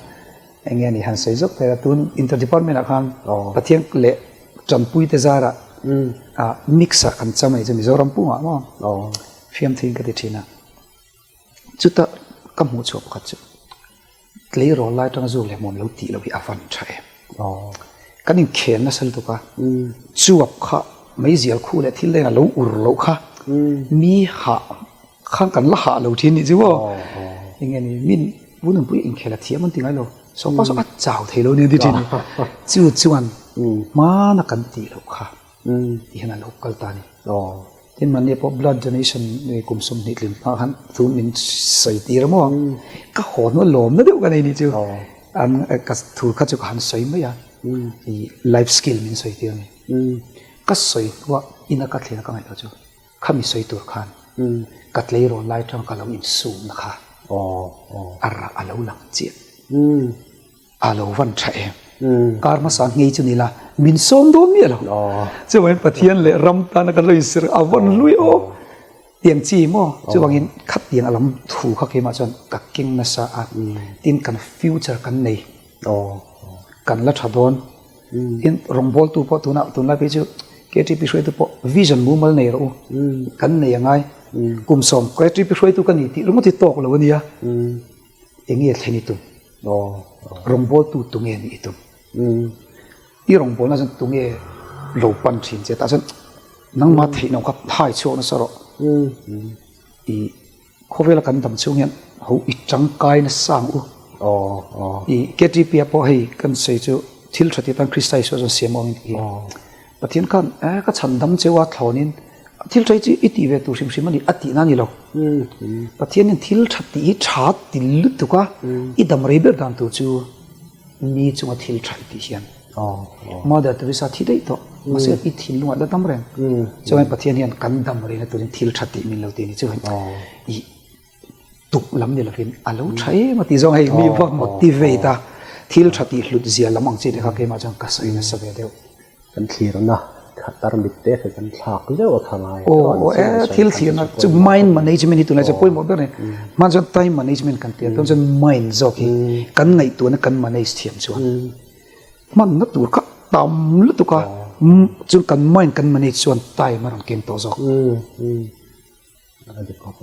eng nge ni han sawi zawk thei a, tun inter department ah khan Pathian leh tanpui te zarah mix ah kan cham a ni chu Mizoram pumah maw? Fiamthuiin ka ti thin a. Chuta ka hmuh chhuah pakhat chu tleirawl lai atanga zuk leh hmuam lo tih loh hi a van tha em. Kan inkhel nasa lutuk a, chuap kha meizial khu leh thil dangin a lo ur loh kha. Mi hah khan kan la hah lo thin nih chu maw. Eng nge ni min pu nunpui inkhel a thiam an ti ngai lo. Sawpa saw a chau thei lo nia ti thin. Chu chuan hmana kan tih loh kha ti hian a lo kal ta a ni. Tin mahni pawh blood donation kum 20 tling hma khan thu min sawi tir a maw? Ka haw hnu a lawmna deuh ka nei nih chu. An ka thu kha chu ka han sawi mai a, i life skill min sawi tir a ni. Ka sawi hnua ina ka thlen a ka ngaihtuah chu khami sawi tur khan ka tleirawl lai tang ka lo insumna kha a rah a lo lang chiah. A lo van tha em? Kar hmasa ngei chu ni la, min sawm dawn miah lo. Chuvangin Pathian leh ram tana kan lo insir a vawn hlui aw. Tiang chi maw? Chuvangin khatiang a lam thu kha keimah chuan ka keng nasa a, tin kan future kan nei, kan la tha dawn. Tin rawngbawltu pawh tunah tunlai phei chu KTP hruaitu pawh vision mumal nei rawh u, kan nei angai. Kum sawm KTP hruaitu ka ni tih ringawt hi tawk lo a nia. Enge thlen i tum? Rawngbawltu tunge nih i tum? I rawngbawlna chuan tunge lo pan thin che? Tah chuan nangmah theihna kha phai chhuak nasa rawh. I khawvela kan dam chhung hian ho i tangkai nasa ang u. I KTP ah pawh hei kan sawi chu thil tha tih atan Krista Isua chuan siam awm in ti. Pathian khan eh ka chhan dam cheu a thlawnin thil tha hi chu i tih ve tur hrim hrim a ni a tihna a ni lo. Pathianin thil tha tih hi tha ti lutuk a, i dam rei ber dan tur chu mi chunga thil tha i tih hian. Mother Teresa thi daih tawh mahse i thinlungah la dam reng. Chuan Pathian hian kan dam reina turin thil tha tih min lo ti a ni. Chuan i tuk lam ni lovin a lo tha em a tih zawng hei mi vak motivate a thil tha tih hlut zia lam ang chi te kha keimah chuan ka sawi nasa ve deuh. Kan thlirna kha tarmit te kha kan thlak zeuh a kha ngai a. Aw e thil thlirna chu mind management hi tunlai chu pawimawh ber a ni. Hman chuan time management kan ti a tun chuan mind zawk hi kan ngaihtuahna kan manage thiam chuan hmanna tur kha tam lutuk a chuan kan mind kan manage chuan time a rawn keng tawh zawk.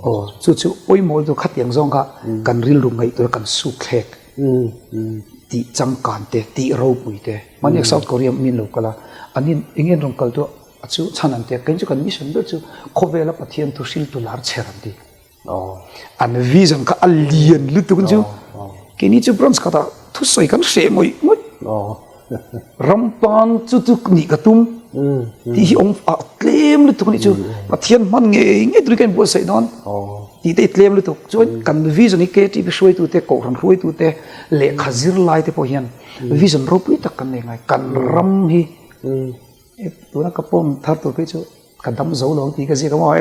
Aw, chu chu pawimawh chu khatiang zawng kha kan rilru ngaih tura kan suk thlek tih changkan te, tih ropui te. Mahni South Korea min lo kal a, an in eng nge an rawn kal chu a chu chhan an ti a, kei chu kan mission ber chu khawvela Pathian thu hriltu lar chher an ti. An vision kha a lian lutuk chu keini chu branch khatah thusawi kan hreh ngawih ngawih. Ram tan chu chu nih ka tum tih hi awm a tlem lutuk anih chu Pathian hman ngei ngei turin ka inbuatsaih dawn tih te hi tlem lutuk chuan kan vision hi KTP hruaitu te kohhran hruaitu te lehkha zirlai te pawh hian vision ropui tak kan nei ngai kan ram hi tuna ka pawm thar tur phei chu ka dam zo lo tih ka ziak a maw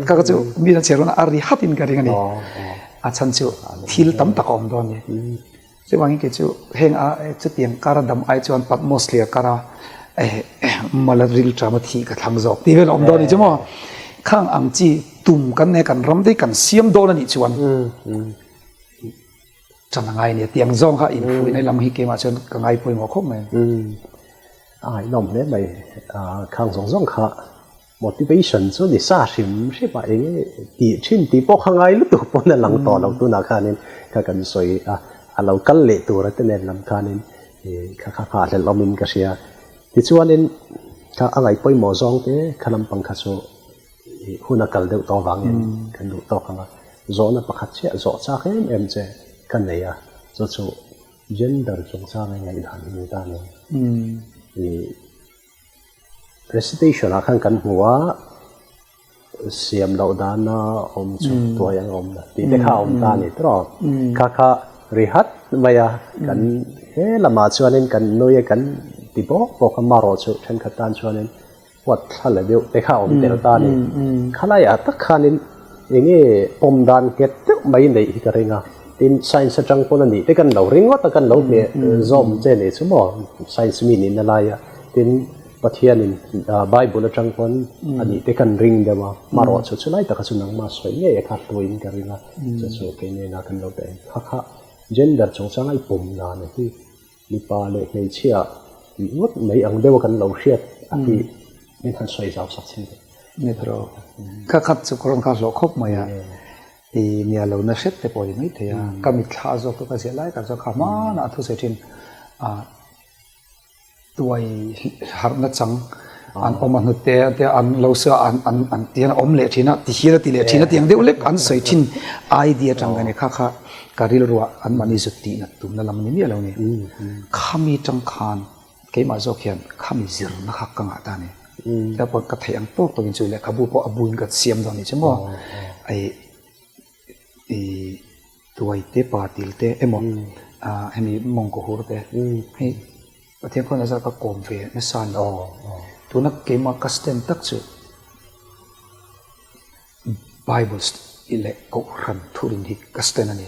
ka chu mi an chhiar hun a ri hat in ka ring a ni a chhan chu thil tam tak a awm dawn a ni. Chuvangin kei chu heng a chutiang kara dam ai chuan Patmos thlir kara mala ril tama thih ka thlang zawk tih vel a awm dawn a ni chu maw. Khang ang chi tum kan nei kan ram te kan siam dawn a nih chuan chan a ngai a ni a tiang zawng kha infuihna lam hi keimah chuan ka ngai pawimawh khawp mai. A ngaihnawm hle mai khang zawng zawng kha. Motivation chu ni sa hrim hrim a, eng nge tih thin tih pawh kha ngai lutuk pawn a lang tawh lo tunah khanin kha kan sawi a, a lo kal leh tur a te nen lam khanin kha kha nghahhlelh awmin ka hria. Tichuanin kha a ngaih pawimawh zawng te kha lampang kha chu hun a kal deuh tawh avangin kan duh tawk ang a, zawhna pakhat chiah zawh chak em em che ka nei a, chu chu gender chungchanga ngaihdan hi ni ta nen i. Recitation ah khan kan hmu a, siam loh dana awm chu tuai ang awm la tih te kha a awm ta a ni tawh. Kha kha ri hat mai a, kan he lamah chuanin kan nui a kan ti bawk bawk a, marawh chu thenkhat tan chuanin huat thla la deuh te kha a awm tel ta a ni. Khalaiah tak khanin eng nge pawm dan nghet deuh mai neih hi ka ring a, tin science atang pawn a nih te kan lo ring ngawt a, kan lo hmeh zawm che ni chu maw science mi nihna laia. Tin, Pathianin Bible atang pawn a nih te kan ring deuh a, hmarawh chu chulai taka chu nangmah sawi ngei a kha hluin ka ring a, chu chu kei nena kan lo teh kha kha gender chungchanga i pawm dan hi mipa leh hmeichhia tih ngawt mai ang deuha kan lo hriat a hi min han sawi zau sak chin teh. Ni tawh. Kha khat chu ka rawn kha hlawh khawp mai a, i nia lo na hret te pawh ni maithei a, ka mitthla zawk chu ka ziah lai tak chuan kha hmanah a thusawi thin a. Tuai harhna chang An awm a hnute a tia an lo sawi a an an an tihian a awm leh thin a ti hian a ti leh thin a tiang deuh lek an sawi thin idea atang ka ni kha kha ka rilruah an mahni zut tih nat tumna lam a ni miah lo ni. Khami tang khan keimah zawk hian khami zirna kha ka ngah ta a ni. Tia pawh ka theih ang tawk tawkin chu lehkhabu pawh a buin ka siam dawn a nih chu maw. I tuai te pa til te emaw hemi mawngkaw hur te hei Pathian khawn azar ka kawm ve nasa a ni. Tuna keimah ka stand tak chu Bible leh Kohhran thurin hi ka stand a ni.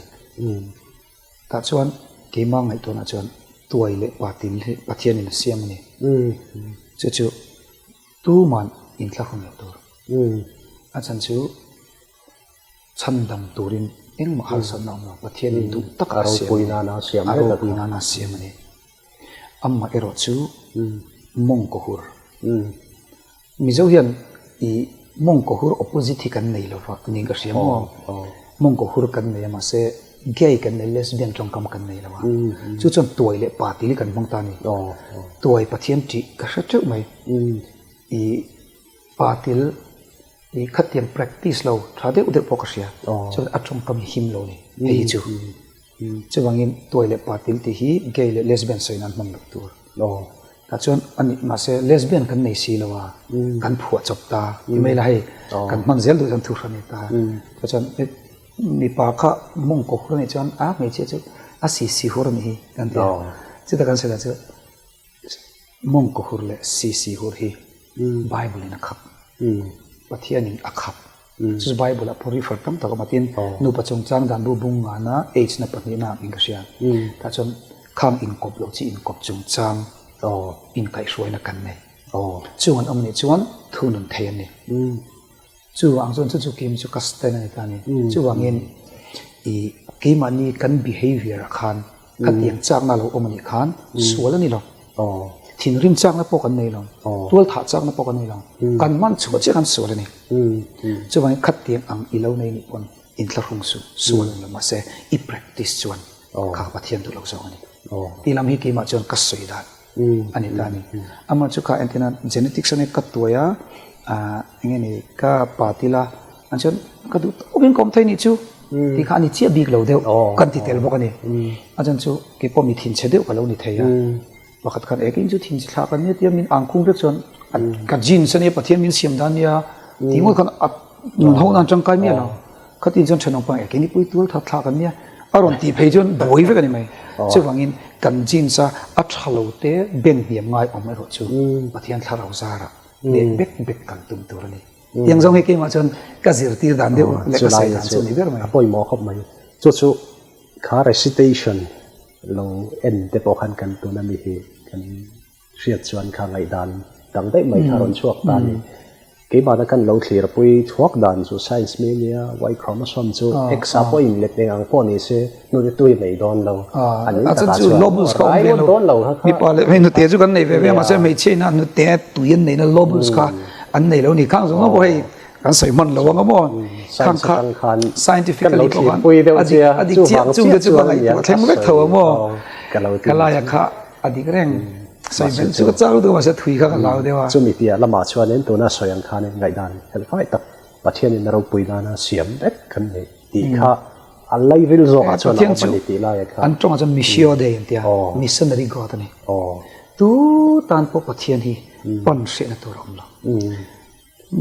Tah chuan keimah ngaihtuahna chuan tuai leh pa til hi Pathianin a siam a ni. Chu chu tuman inthlahrun loh tur. A chhan chu. Chhandam turin engmah harsatna awm lo, Pathianin duh taka a siam a ni, a ropui nana a siam a ni. Amah erawh chu mawngkaw hur. Mizo hian i mawngkaw hur opposite hi kan nei lo va niin ka hria maw? Mawngkaw hur kan nei a mahse gay kan nei, lesbian tawngkam kan nei lo a. Chu chuan tuai leh pa tih hi kan hmang ta a ni. Tuai Pathian tih ka hre teuh mai. I pa til. I khatiang practice lo tha deuh deuh pawh ka hria. Chuan a tawngkam hi him lo ni hei hi chu. Chuvangin tuai leh pa til tih hi gay leh lesbian sawi nan hman loh tur. Tah chuan a nih mahse lesbian kan nei si lo a, kan phuah chawp ta ti mai la hei kan hman zel duh chuan thu hran a ni ta. Tah chuan mipa kha mawngkaw hur a nih chuan a hmeichhia chu a si si hur a nih hi kan ti a. Chutah kan sawi dan chu mawngkaw hur leh si si hur hi Bible in a khap. Pathian in a khap. Chu Bible ah pawh refer tam tak a awm a tin nupa chungchang dan bu bung ngana age na pahnihna ang in ka hria. Tah chuan khang inkawp loh chi inkawp chungchang inkaihhruaina kan nei. Chung an awm nih chuan thu nun thei an ni. Chuvang chuan chu chu kim chu ka stand a ni ta a ni. Chuvangin i keimahni kan behavior ah khan khatiang chakna lo awm a nih khan sual a ni lo. Thinrim chakna pawh kan nei lo. Tual thah chakna pawh kan nei lo. Kan man chhuah chiah khan sual a ni. Chuvangin khatiang ang i lo nei nih pawn inthlahrung suh sual a ni lo. Mahse i practice chuan kha Pathian duh lo zawk a ni. Tih lam hi keimah chuan ka sawi dan. A ni ta a ni. Amah chu kha entir nan genetics a nia ka tuai a, ah eng nge ni ka pa til a, an chuan ka duh tawkin ka awm thei nih chu tih kha a ni chiah bik lo deuh kan ti tel bawk a ni. A chuan chu keipawh mi thinchhe deuh ka lo ni thei a, pakhat khan e kei chu thinchhe thlah ka nia tia min ang khung vek chuan ka genes a nia Pathian min siam dan nia tih ngawt khan a nun ho nan tangkai miah lo. Khatin chuan thenawm pang e nipui tual that thlak an nia a rawn tih phei chuan buai vek a ni mai. Chuvangin kan jeans a a tha lo te ben hniam ngai awm erawh chu Pathian thlarau zarah leh bek bek kan tum tur a ni. Tiang zawng hi keimah chuan ka zirtir dan deuh leh ka sawi dan chu a ni ber mai. A pawimawh khawp mai. Chu chu kha recitation lo en te pawh khan kan tuna mi hi kan Hriat chuan kha ngaihdan dang daih mai kha rawn chhuak ta a ni. Keimahna kan lo thlirpui chhuak dan chu science mai nia, Y chromosome chu X ah pawh inlet eng ang pawh ni se hnute tui nei dawn lo. A nih takah chuan rai ngawt dawn lo kha kha. Mipa leh hmei hnute chu kan nei ve ve a, mahse hmeichhia ina hnute tui an neihna lobules kha an nei lo a ni. Khang zawng zawng pawh hei kan sawi hman lo ang a maw? Khang kha scientifically pawh khan a dik chiah chung te chu ka ngaihtuah thleng vek tho a maw? Ka laia kha A dik reng. Sawi belh chu ka chak lutuk a mahse thui kha ka hlau deuh a. Chumi piah lamah chuanin tuna sawi ang khanin ngaihdan felfai tak Pathianin a ropui nana siam vek kan nei tih kha a lairil zawkah chuan a awm a ni tih laia kha. An tawngah chuan Missio Dei an ti a, Missionary God a ni. Tu tan pawh Pathian hi pan hriatna tur a awm lo.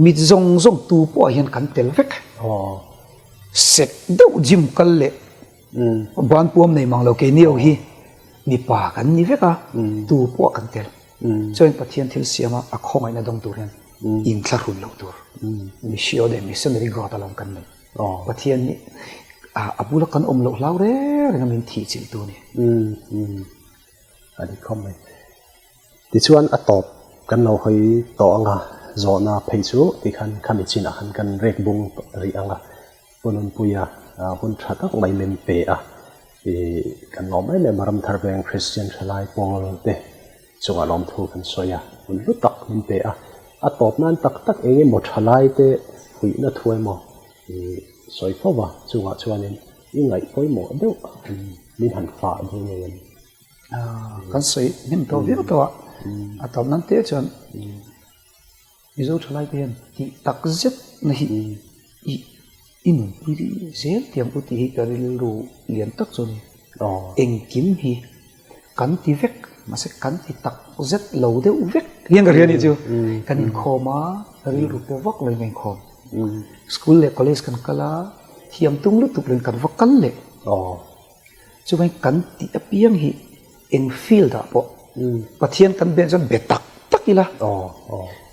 Mit zawng zawng tu pawhah hian kan tel vek. Sek deuh gym kal leh Ban puam nei mang lo keini ho hi mipa kan ni vek a, tu pawh kan tel. Chuan Pathian thil siama a khawngaihna dawng tur hian inthlahrun loh tur. Missio leh missionary God alawm kan nei. Pathian hi a bula kan awm loh hlau reng reng a min thih chilh tu a ni. A dik khawp mai. Tichuan a tawp kan lo hawi tawh ang a, zawhna phei chu tikhan khami chinah khan kan rek bung rih ang a, Pu Nunpuia hun tha tak mai min pe a, ih kan lawm em em a, Ramthar Veng Kristian Thalai Pawl te chungah lawmthu kan sawi a, hun hlu tak min pe a, a tawp nan tak tak eng emaw thalai te fuihna thu emaw ih sawi fo va, chungah chuanin i ngaih pawimawh deuh min han fah duh ngei a ni. Kan sawi hnem tawh viau tawh a, a tawp nan te chuan. Mizo thalai te hian tih tak zet na hi i i nunpui zel tiang u tih hi ka rilru lian tak chu a ni. Engkim hi kan ti vek mahse kan ti tak zet lo deuh vek hian ka hria a nih chu. Kan inkhawm a, rilru pe vak lo in kan inkhawm. School leh college kan kal a, thiam tum lutuk lo in kan va kal leh. Chuvangin kan tih apiang hi eng field ah pawh Pathian kan biak chuan be tak tak ila.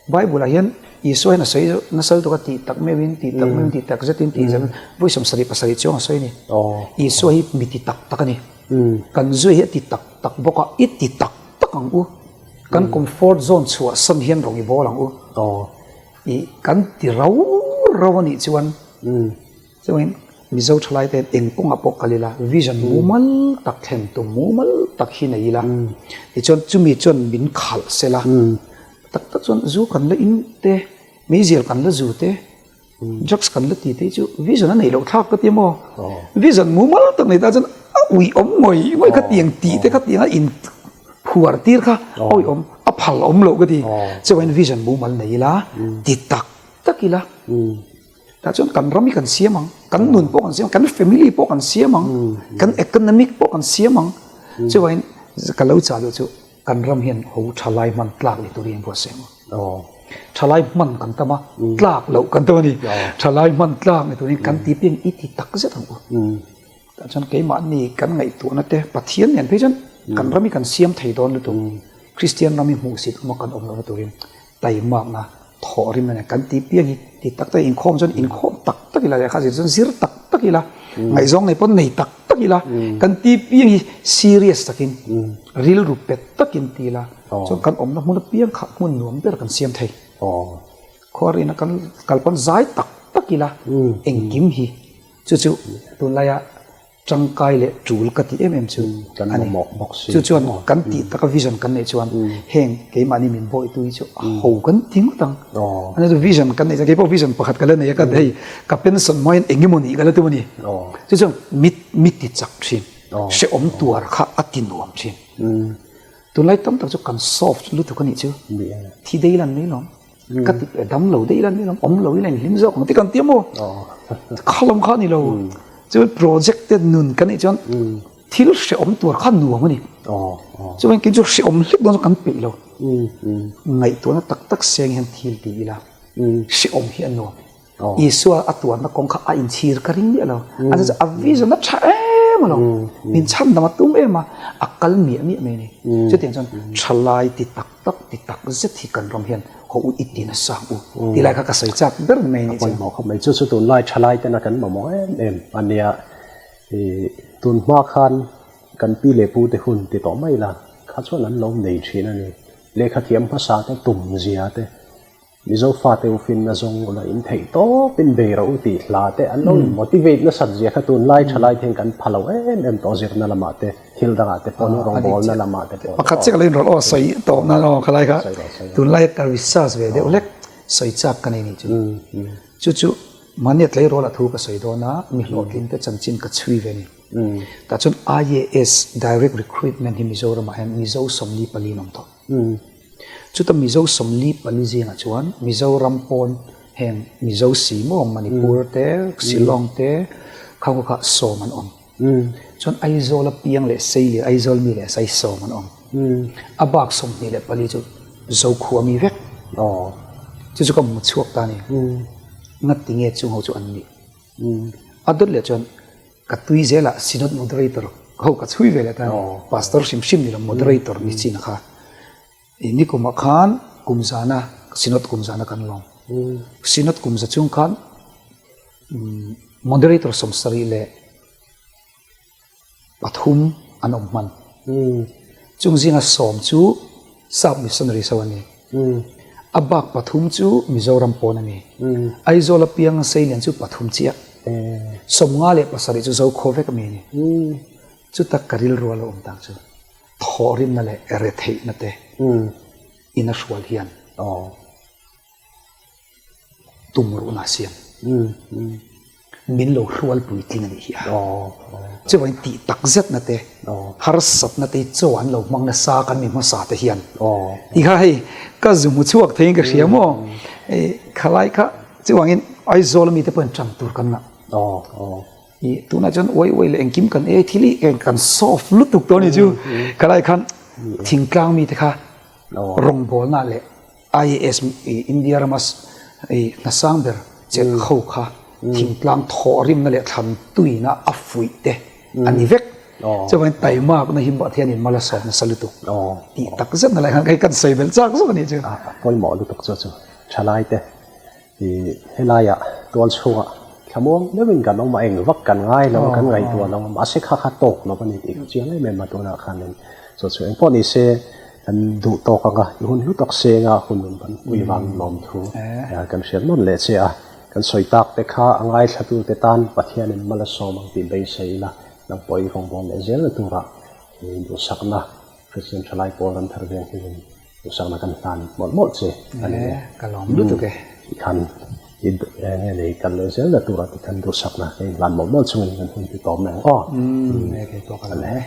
Bible ah hian Isua hian a sawi nasa lutuk a tih tak meuhin tih tak meuhin tih tak zetin tih zan vawi 77 chuang a sawi a ni. Isua hi mi ti tak tak a ni. Kan zui hi a ti tak tak bawk a, i ti tak tak ang u. Kan comfort zone chhuah san hian rawng i bawl ang u. I kan ti rau rau a nih chuan Chuangin Mizo thalai te eng kawngah pawh kal ila vision mumal tak thlen tum mumal tak hi nei ila tichuan chumi chuan min khalh sela tak tak chuan zu kan la in te meizial kan la zu te drugs kan la ti te hi chu vision a neih loh thlak ka ti maw vision mumal tak nei ta chuan a uiawm ngawih ngawih kha tiang tih te kha tiang a in phuar tir kha a uiawm a phal awm loh ka ti chuan vision mumal nei ila ti tak tak ila. Tah chuan kan ram hi kan siam ang, kan nun pawh kan siam ang, kan family pawh kan siam ang, kan economic pawh kan siam ang. Chuvangin ka lo chah duh chu kan ram hian ho thalai hman tlak ni turin buatsaih ang. Thalai hman kan tam a, tlak loh kan tam a ni. Thalai hman tlak ni turin kan ti piang i ti tak zet ang u. Tah chuan keimahni kan ngaihtuahna te Pathian nen phei chuan kan ram hi kan siam thei dawn lutuk. Kristian ram hi hmuhsit awma kan awm lohna turin taimakna thawh rim a ni. Kan tih piang hi ti tak tak inkhawm chuan inkhawm tak tak ila lehkha zir chuan zir tak tak ila ngaihzawng nei pawn nei tak tak ila kan tih piang hi serious takin rilru pet takin ti ila chuan kan awmna hmun apiang kha hmun nuam ber kan siam thei. Khuarina kan kal pawn zai tak tak ila engkim hi chu chu tunlaia Tangkai leh tul ka tih em em chu a ni. Chu chuan kan tih taka vision kan neih chuan heng keimahni min bawitu hi chu a ho kan ti ngawt ang. Ani chu vision kan neih chuan keipawh vision pakhat ka la nei a ka hei ka pension hma hian eng emaw nih ka la tum a ni. Chu chuan mit mi ti chak thin, hrehawm tuar kha a ti nuam thin. Tunlai tam tak chu kan soft lutuk a nih chu. Thi dei lan mai lawm. Ka ti dam lo daih ila ni lam awm lo ila inhlim zawk ang ti kan ti a maw? Kha lam kha a ni lo. Chuan project te nun kan nih chuan thil hrehawm tur kha nuam a ni. Chuan kei chu hrehawm hlek dawn chu kan peih lo. Ngaihtuahna tak tak seng hian thil ti ila hrehawm hi a nuam. Isua a tuarna kawng kha a inchhir ka ring miah lo. A chu a vision a tha em a lo. Min chhan dam a tum em a, a kal miah miah mai a ni. Chutiang chuan thalai ti tak tak ti tak zet hi kan ram hian haw u i ti nasa ang u. Ti lai kha ka sawi chak ber mai a nih chu. A pawimawh khawp mai. Chu chu tunlai thalai tena kan mamawh em em a nia. Tun hma khan kan pi leh pu te hun ti tawh mai la, kha chuan an lo nei thin a ni. Lehkha thiam hmasa te tum zia te. Mizo fate u finna zawng ula in theih tawp in bei rawh u tih hla te an lo in motivate nasat zia kha tunlai thalai te hian kan pha lo em em tawh zirna lamah te thil dangah te pawh rawngbawlna lamah te pawh. Pakhat chiah ka lo inrawlh aw sawi tawh nan aw khalai kha tunlai ka research ve deuh hlek sawi chak ka nei nih chu. Chu chu mahni a tleirawl a thu ka sawi dawn a mi hlawhtling te chanchin ka chhui ve a ni. Tah chuan IAS direct recruitment hi Mizoramah hian Mizo 44 an awm tawh. Chuta Mizo 44 zingah chuan Mizoram pawn heng Mizo si maw Manipur te, Shillong te khang kha sawm an awm. Chuan Aizawl a piang leh sei leh Aizawl mi leh sai sawm an awm. A bak 24 chu Zokhua mi vek. Chu chu ka hmu chhuak ta a ni. Ngati nge chung ho chu an nih. A dawt leh chuan Ka tui zelah Synod Moderator ho ka chhui ve leh ta a ni. Pastor hrim hrim ni lo Moderator ni chin kha. I nikumah khan kum zana Synod kum zana kan lawm. Synod kum za chung khan Moderator 73 an awm hman. Chung zinga sawm chu Sap Missionaries ho a ni. A bak pathum chu Mizoram pawn a ni. Aizawl a piang Seilian chu pathum chiah. 57 chu Zokhaw vek a mi a ni. Chuta ka rilru a lo awm tak chu thawhrimna leh retheihna te in a hrual hian Tum ruhna a siam. Min lo hrual puitling a nih hi a. Chuvangin tih tak zetna te, harsatna te hi chaw an lo hmang nasa kan mi hmasa te hian. Ti kha hei ka zu hmu chhuak theiin ka hria maw? Khalai kha chuangin Aizawl ami te pawhin ṭan tur kan ngah. I tunah chuan uai uai leh engkim kan ei thil hi eng kan soft lutuk tawh a ni chu. Khalai khan thingtlang mite kha rawngbawlna leh IAS India rama hna sang ber chelh ho kha thingtlang thawhrimna leh thlan tuina a fuih te a ni vek. Chuvangin taimakna hi Pathianin mal a sawm nasa lutuk tih tak zet na lai khan hei kan sawi belh chak zawk a nih chu. A pawimawh lutuk chu chu thalai te i helaiah tual chhungah thlamuang deuhin kan awm a, eng vak kan ngai lo a, kan ngaihtuah lo a, mahse kha kha tawk lo a ni tih ka chiang em em a tunah khanin chu chu engpawh ni se kan duh tawk ang a, i hun hlu tak senga hun rawn kan pui vang lawm thu kan hriat nawn leh che a, kan sawi tak te kha a ngaithla te tan Pathianin mal a sawm ang tih beisei ila nang pawh i rawngbâwl leh zelna turah i duhsakna Kristian thalai pawl ram thar veng hian duhsakna kan hlan mawlh mawlh che a ni e. Ka lawm lutuk e. Tikhan i nge nei kal leh zelna turah tikhan duhsakna ka inhlan mawlh mawlh chungin kan hun ti tawm mai ang aw. Umm, e kei pawh ka lawm e.